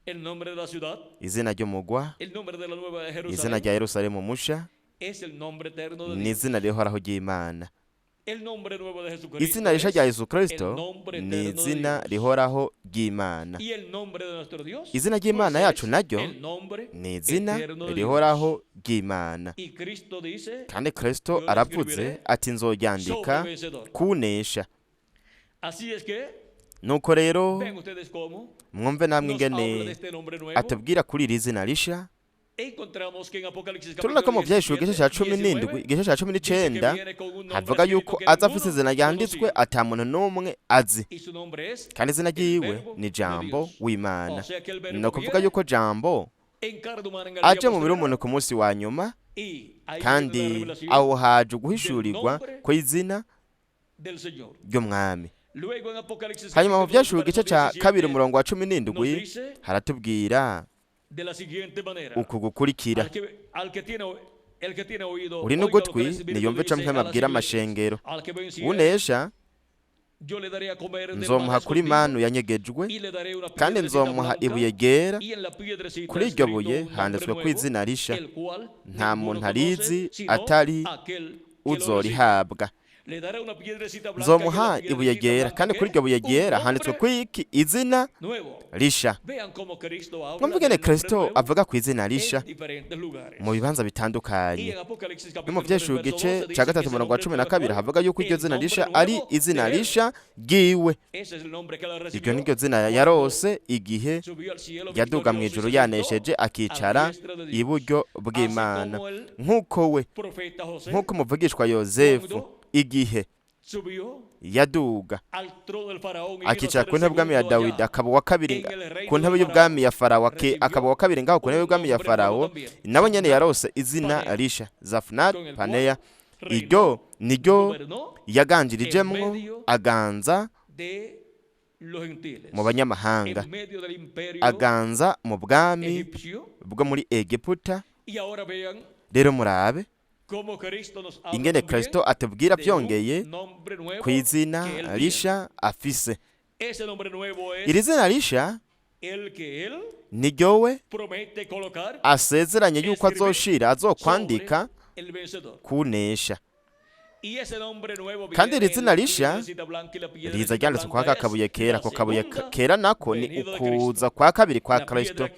El nombre de la ciudad, Izina ry'umugwa, el nombre de la nueva izina Jerusalén rya Yerusalemu musha, es el nombre eterno de ni Dios. izina rihoraho ry'Imana. Izina risha rya Yesu Kristo ni izina rihoraho ry'Imana. Izina ry'Imana yacu naryo ni izina rihoraho ry'Imana. Kandi Kristo aravuze ati: "Nzoryandika kunesha." Nuko rero mwumve namwe ingene atubwira kuri iri zina risha. Turabona ko mu Vyahishuwe igice cya 17, igice cya 19, havuga yuko aza afise izina ryanditswe ata muntu n'umwe azi, kandi izina ryiwe ni Jambo w'Imana. Ni ukuvuga yuko Jambo aje mu mubiri w'umuntu ku munsi wa nyuma, kandi aho haje uguhishurirwa ko izina ry'Umwami. Hanyuma mu Vyahishuwe igice cya 2, umurongo wa 17, haratubwira uku gukurikira: "Uri n'ugutwi niyumve ico Mpwemu abwira amashengero. Unesha nzomuha kuri manu yanyegejwe, kandi nzomuha ibuye ryera. Kuri iryo buye handitswe ko izina risha nta muntu arizi atari uzorihabwa. Nzomuha ibuye ryera, kandi kuri iryo buye ryera handitswe ko iki? Izina risha." Mwumve ingene Kristo avuga ku izina risha mu bibanza bitandukanye. No mu Vyahishuwe igice cya 3, umurongo wa 12, havuga yuko iryo zina risha ari izina risha ryiwe. Iryo niryo zina yarose igihe yaduga mu ijuru yanesheje, akicara iburyo bw'Imana, nk'uko we, nk'uko umuvugishwa Yozefu, igihe yaduga akicara ku ntebe y'ubwami ya Dawidi, akaba uwa kabiri ku ntebe y'ubwami ya Farawo, akaba uwa kabiri ngaho ku ntebe y'ubwami ya Farawo, nawe nyene yarose izina risha, Zafunat Paneya. Iryo niryo yaganjirijemwo, aganza mu banyamahanga, aganza mu bwami bwo muri Egiputa. Rero murabe ingene Kristo atubwira byongeye ku izina risha afise. Iri zina risha niryo we asezeranye yuko azoshira, azokwandika kunesha. Kandi iri zina risha riza ryanditswe kwa kabuye kera. Ako kabuye kera nako ni ukuza kwa kabiri kwa Kristo,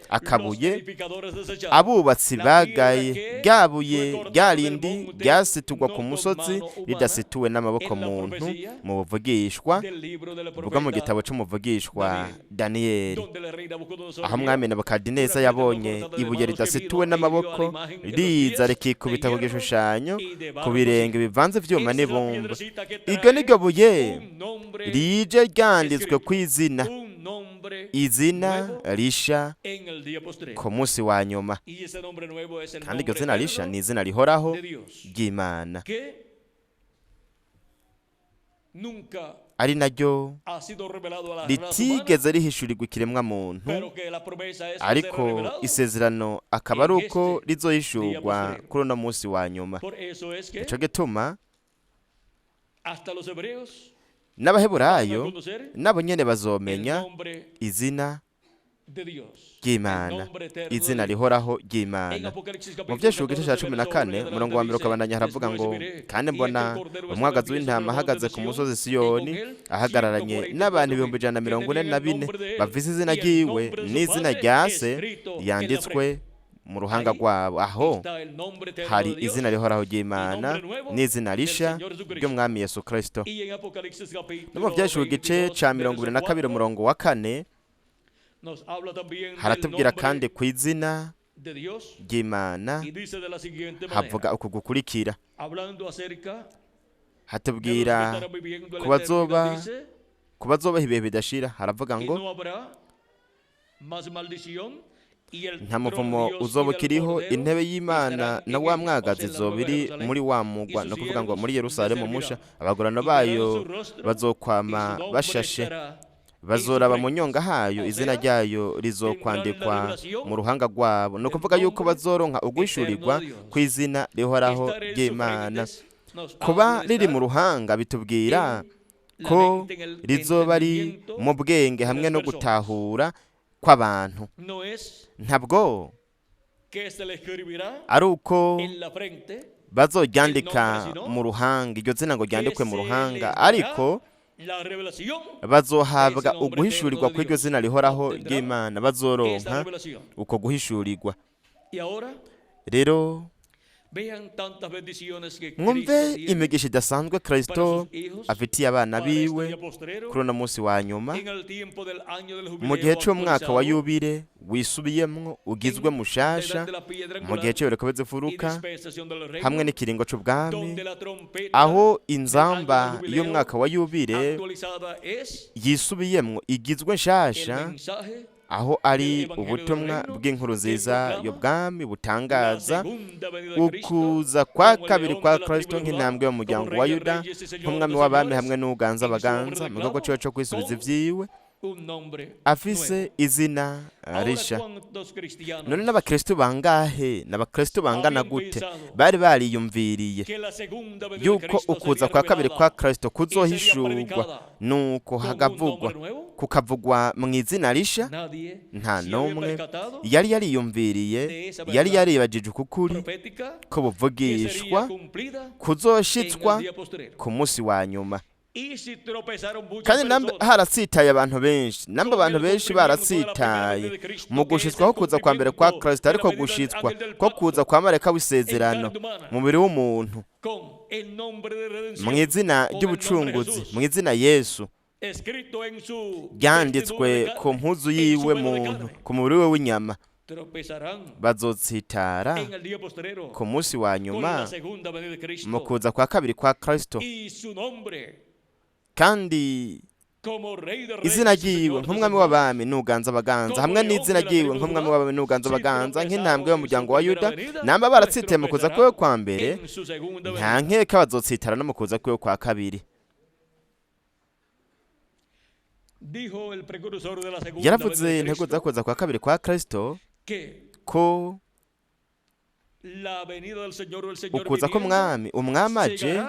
akabuye abubatsi bagaye, ryabuye ryarindi ryasitugwa ku musozi ridasituwe n'amaboko muntu, mu buvugishwa bwo mu gitabo c'umuvugishwa Daniyeli, aho umwami Nebukadineza yabonye ibuye ridasituwe n'amaboko riza rikikubita ku gishushanyo, ku birenge bivanze ivyuma n'ibumba. Iryo niryo buye rije ryanditswe ku izina, izina risha ku munsi wa nyuma. Kandi iryo zina risha ni izina rihoraho ry'Imana, ari naryo ritigeze rihishurirwa ikiremwa muntu, ariko isezerano akaba ari uko rizohishurwa kuri uno munsi wa nyuma. Ico gituma n'Abaheburayo nabo nyene bazomenya izina ry'Imana, izina rihoraho ry'Imana. Mu Vyahishuwe igice cya 14, umurongo wa 1 ukabandanya, haravuga ngo: "Kandi mbona umwagazi w'intama ahagaze ku musozi Siyoni, ahagararanye n'abantu 144,000 bafise izina ryiwe n'izina rya Se yanditswe mu ruhanga rwabo." Aho hari izina rihoraho ry'Imana n'izina risha ry'Umwami Yesu Kristo. No mu Vyahishuwe igice ca 22, umurongo wa 4, haratubwira kandi ku izina ry'Imana. Havuga uku gukurikira, hatubwira ku bazobaho ibihe bidashira. Haravuga ngo: "Nta muvumo uzoba ukiriho. Intebe y'Imana na wa mwagazi izoba iri muri wa mugwa", ni ukuvuga ngo muri Yerusalemu musha. "Abagurano bayo bazokwama bashashe, bazoraba mu nyonga hayo. Izina ryayo rizokwandikwa mu ruhanga rwabo." Ni ukuvuga yuko bazoronka uguhishurirwa ku izina rihoraho ry'Imana. Kuba riri mu ruhanga bitubwira ko rizoba ari mu bwenge hamwe no gutahura kw'abantu. Ntabwo ari uko Bazoryandika mu ruhanga iryo zina ngo ryandikwe mu ruhanga, ariko bazohabwa uguhishurirwa kw'iryo zina rihoraho ry'Imana, bazoronka uko guhishurirwa. Rero mwumve imigisha idasanzwe Kristo afitiye abana biwe kuri uno munsi wa nyuma, mu gihe cy'umwaka wa yubile wisubiyemwo ugizwe mushasha, mu gihe cy'ibireko bizifuruka hamwe n'ikiringo c'ubwami, aho inzamba y'umwaka wa yubile yisubiyemwo igizwe nshasha, aho ari ubutumwa bw'inkuru nziza y'ubwami butangaza ukuza kwa kabiri kwa Kristo nk'intambwe y'umuryango wa Yuda, nk'umwami w'abami hamwe n'uganza abaganza, mu gikorwa ciwe co kwisubiza ivyiwe, afise izina risha. None n'abakristo bangahe, n'abakristo bangana gute bari bariyumviriye yuko ukuza kwa kabiri kwa Kristo kuzohishurwa nuko hagavugwa kukavugwa mu izina risha? Nta n'umwe yari yariyumviriye, yari yaribagije ukukuri ko buvugishwa kuzoshitswa ku munsi wa nyuma. Kandi nambe haratsitaye abantu benshi, nambe abantu benshi baratsitaye mu gushitswaho kuza kwa mbere kwa Kristo, ariko gushitswa ko kuza kwa marayika w'isezerano mubiri w'umuntu mu izina ry'ubucunguzi, mu izina Yesu ryanditswe ku mpuzu yiwe muntu, ku mubiri we w'inyama, bazotsitara ku munsi wa nyuma mu kuza kwa kabiri kwa Kristo. Kandi izina ryiwe nk'umwami w'abami n'uganza abaganza, hamwe n'izina ryiwe nk'umwami w'abami n'uganza abaganza, nk'intambwe y'umuryango wa Yuda, namba baratsitaye mu kuza kwiwe kwa mbere, nta nkeka bazotsitara no mu kuza kwiwe kwa kabiri. Yaravuze intego za kuza kwa kabiri kwa Kristo ko ukuza k'umwami, umwami aje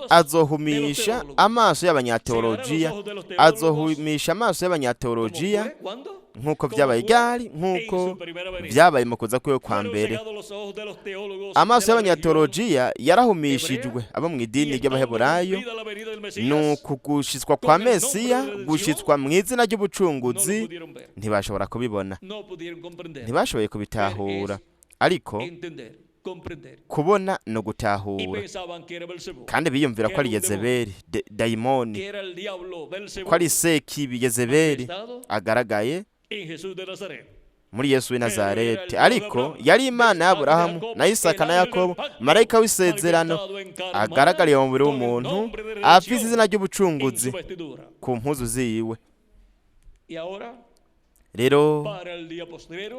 azohumisha amaso y'abanyateolojiya, azohumisha amaso y'abanyateolojiya nk'uko vyabaye ryari, nk'uko vyabaye mu kuza kwiwe kwa mbere. Amaso y'abanyateolojiya yarahumishijwe abo mu idini ry'Abaheburayo, ni ukugushitswa kwa Mesiya, gushitswa mu izina ry'ubucunguzi, ntibashobora kubibona, ntibashoboye kubitahura, ariko kubona no gutahura. Kandi biyumvira ko ari Yezebeli, dayimoni, ko ari sekibi Yezebeli agaragaye muri Yesu w'i Nazareti, ariko yari Imana y'Aburahamu na Isaka na Yakobo, marayika w'isezerano agaragariye mu mubiri w'umuntu, afise izina ry'ubucunguzi ku mpuzu ziwe. Rero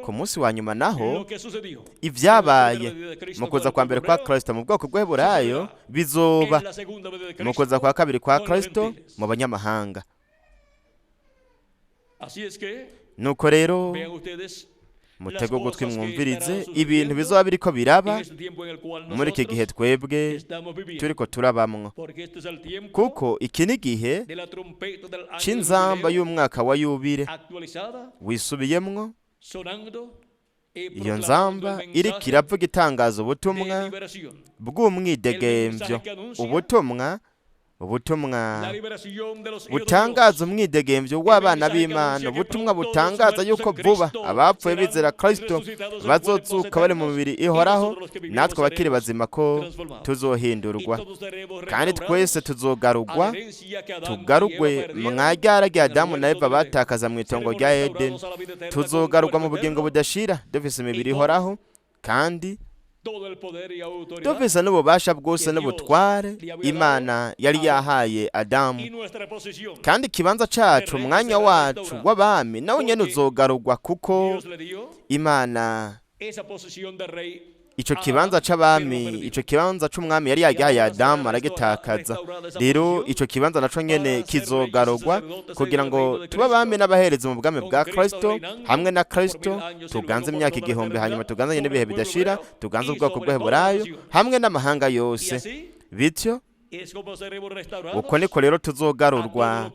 ku munsi wa nyuma naho ivyabaye mu kuza kwa mbere kwa Kristo mu bwoko bw'Abaheburayo bizoba mu kuza kwa kabiri kwa Kristo mu banyamahanga. Nuko rero mutego ugutwi mwumvirize ibintu bizoba biriko biraba muri iki gihe twebwe turiko turabamwo, kuko iki ni igihe c'inzamba y'umwaka wa yubile wisubiyemwo. Iyo nzamba iriko iravuga itangaza ubutumwa bw'umwidegemvyo, ubutumwa butangaza umwidegemvyo w'abana b'Imana, ubutumwa butangaza yuko vuba abapfuye bizera Kristo bazozuka bari mu mibiri ihoraho, natwe abakiri bazima ko tuzohindurwa, kandi twese tuzogarugwa, tugarugwe mwa ryara rya Adamu na Eva batakaza mu itongo rya Edeni, tuzogarugwa mu bugingo budashira dufise imibiri ihoraho, kandi dufise n'ububasha bwose n'ubutware Imana yari yahaye Adamu. Kandi ikibanza cacu, umwanya wacu w'abami nawe nyene uzogarugwa, kuko Imana ico kibanza c'abami, ico kibanza c'umwami yari yagihaye Adamu aragitakaza. Rero ico kibanza naco nyene kizogarugwa kugira ngo tube abami n'abaherezi mu bwami bwa Kristo, hamwe na Kristo tuganze imyaka 1000, hanyuma tuganzanye n'ibihe bidashira, tuganze ubwoko bw'Abaheburayo hamwe n'amahanga yose. Bityo uko niko rero tuzogarurwa,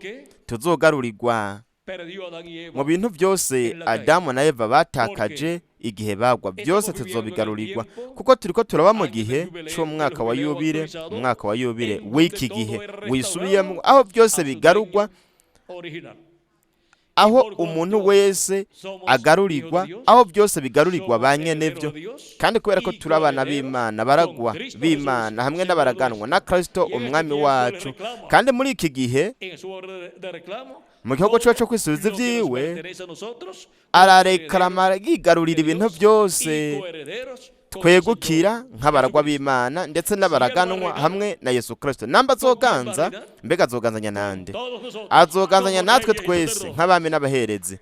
tuzogarurirwa Perdió Adán y Eva Mu bintu byose en la caída. Adamu na Eva batakaje igihe bagwa, byose Estamos viviendo en el tuzobigarurirwa, tiempo kuko turiko turaba mu año del gihe jubileo, del c'umwaka wa jubileo yubile, actualizado, umwaka wa yubile en donde w'iki todo gihe es restaurado wisubiyemwo, aho byose a su bigarurwa, dueño original. Aho Por umuntu cuanto wese somos hijos agarurirwa, de Dios, aho byose bigarurirwa somos ba nyene herederos vyo. de Dios Kandi kubera ko y turi abana coherederos b'Imana, con baragwa Cristo b'Imana Jesús, hamwe Señor n'abaraganwa nuestro. na Kristo Y en este umwami tiempo él wacu. reclama Kandi muri iki gihe, en su orden de reclamo mu gihugu ciwe todo co kwisubiza lo que nos ivyiwe, pertenece a nosotros como ararekarama herederos yigarurira de ibintu Dios y byose coherederos con el twegukira Señor nk'abaragwa Jesucristo. b'Imana ndetse Si él va a n'abaraganwa reinar, hamwe na Yesu Kristo. Namba ¿con quién va a azoganza, reinar? mbega azoganzanya Con nande? todos nosotros, Azoganzanya como natwe reyes y twese sacerdotes. nk'abami n'abaherezi.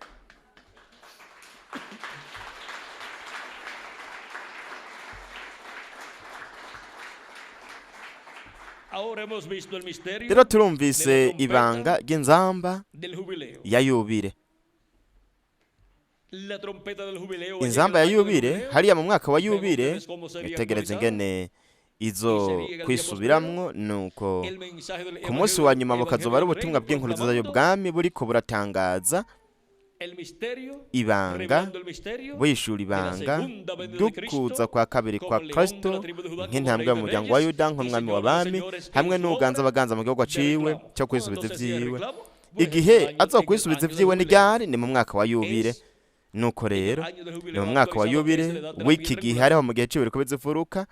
Ahora hemos visto el misterio Rero de la turumvise trompeta ibanga ry'inzamba del jubileo. ya yubile. La trompeta del jubileo, allá en Inzamba el ya año del yubile, jubileo, hariya mu mwaka wa ven yubile, ustedes cómo sería itegereze actualizado ingene y izo sería en el día postrero kwisubiramwo. Nuko el mensaje del ku munsi evangelio, wa nyuma bukazoba evangelio ari del ubutumwa reino bw'inkuru nziza proclamando y'ubwami buriko buratangaza el misterio, ibanga, revelando el misterio buhishura de la ibanga segunda venida de ry'ukuza Cristo kwa kabiri como kwa león de la Kristo tribu de Judá, como nk'intambwe rey de y'umuryango wa reyes Yuda, y nk'umwami señor de w'abami, señores en hamwe su n'uganza obra abaganza mu gihugu de ciwe reclamo. cyo ¿Cuándo kwisubiza se hacía el ivyiwe. reclamo? Pues en el Igihe año, en el azokwisubiza año del ivyiwe ni jubileo. ryari? Ni mu mwaka wa yubile. Es Nuko en el rero año del ni mu jubileo mwaka wa actualizado, que yubile es la edad de la w'iki piedra gihe, angular, hariho mu gihe c'ibiriko bizifuruka,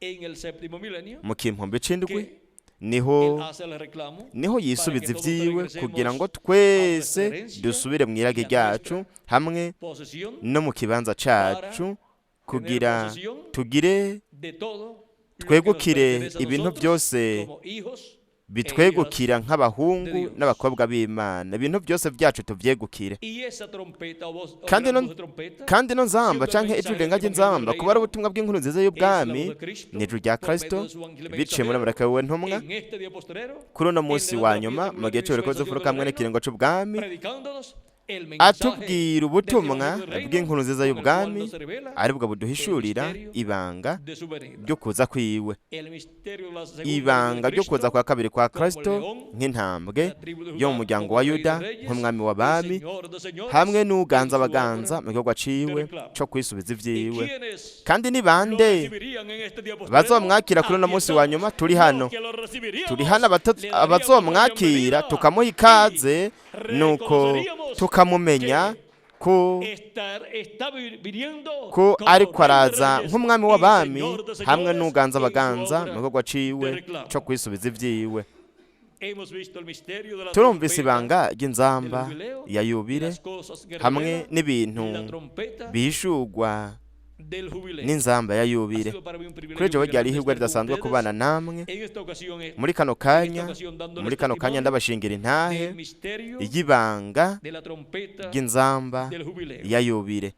en el séptimo milenio, mu kimpombe c'indwi, que él niho hace el reclamo niho para que yisubiza todos ivyiwe kugira ngo regresemos a nuestra twese herencia dusubire mu irage y a ryacu nuestra hamwe posesión no mu kibanza para cacu, tener kugira posesión tugire de todo lo que nos twegukire pertenece a ibintu nosotros byose como hijos e hijas bitwegukira de nk'abahungu Dios. n'abakobwa b'Imana, ibintu byose byacu tuvyegukire. Y esa trompeta o voz o Kandi gran no voz de trompeta, kandi no nzamba siendo el canke ijwi mensaje del rirenga evangelio del ry'inzamba, kuba ari reino, ubutumwa bw'inkuru nziza es la voz y'ubwami, de Cristo ni ijwi rya por medio Kristo de su ángel biciye muri mensajero marayika wiwe ntumwa en este día postrero, kuri uno en la munsi edad wa de la nyuma, piedra mu angular gihe y c'ibiriko dispensación del bizifuruka hamwe reino, n'ikiringo c'ubwami, predicándonos el mensaje atubwira del ubutumwa evangelio del reino bw'inkuru nziza con el cual y'ubwami, nos revela aribwo el buduhishurira misterio ibanga de su venida. ryo kuza kwiwe, El misterio de la segunda venida de ibanga ryo kuza Cristo kwa kabiri kwa como Kristo león nk'intambwe de la tribu de yo mu Judá, muryango como wa rey de Yuda, reyes nk'umwami y w'abami, señor de señores hamwe en n'uganza su obra abaganza mu gikorwa de ciwe reclamo. co kwisubiza ¿Y ivyiwe. quiénes Kandi ni lo bande recibirían en este día postrero? bazomwakira kuri uno Aquí munsi wa estamos. nyuma? Turi Los hano, que lo turi hano, recibiríamos, le daríamos la abazomwakira bienvenida tukamuha y ikaze, nuko reconoceríamos tukamumenya que ko está viniendo ko como ariko rey de araza reyes nk'umwami y w'abami señor de hamwe señores n'uganza en su abaganza mu obra gikorwa de ciwe co reclamo. kwisubiza ivyiwe. Hemos visto el misterio de la Turumvise trompeta ibanga del ry'inzamba jubileo ya y yubile las cosas que hamwe revela n'ibintu la trompeta bihishurwa del jubileo. n'inzamba ya Ha yubile. sido para mí un Kuri privilegio jewe muy ryari grande ihirwe estar con ridasanzwe ustedes kubana namwe en esta ocasión, muri kano en esta kanya, ocasión muri dándoles kano kanya testimonio ndabashingira intahe del misterio y'ibanga de la trompeta ry'inzamba del jubileo. ya yubile.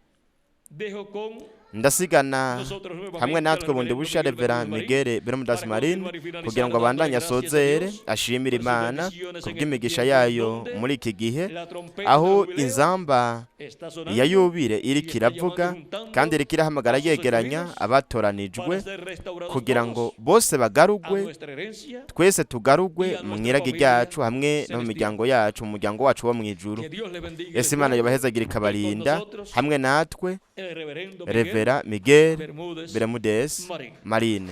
Dejo con Ndasigana nosotros hamwe nuevamente al natwe bundi reverendo busha Miguel Revera Bermúdez Marín Miguel Bermúdez para Marín continuar y kugira finalizar ngo dándole abandanye gracias a asozere Dios ashimire por sus Imana bendiciones en este kubw'imigisha tiempo en yayo donde muri iki gihe la trompeta del aho jubileo inzamba está ya sonando yubile y iriko está iravuga llamando y juntando kandi iriko irahamagara a sus yegeranya escogidos abatoranijwe para ser restaurados kugira ngo todos bose a bagarugwe, nuestra herencia twese tugarugwe y a mu nuestra irage familia ryacu hamwe no mu celestial. miryango yacu, mu muryango wacu wo mu ijuru. Que Dios le bendiga y Ese les Imana guarde yobahezagira y con ikabarinda nosotros hamwe natwe el reverendo Miguel Revera Miguel Bermúdez Bermúdez Marín. Marine.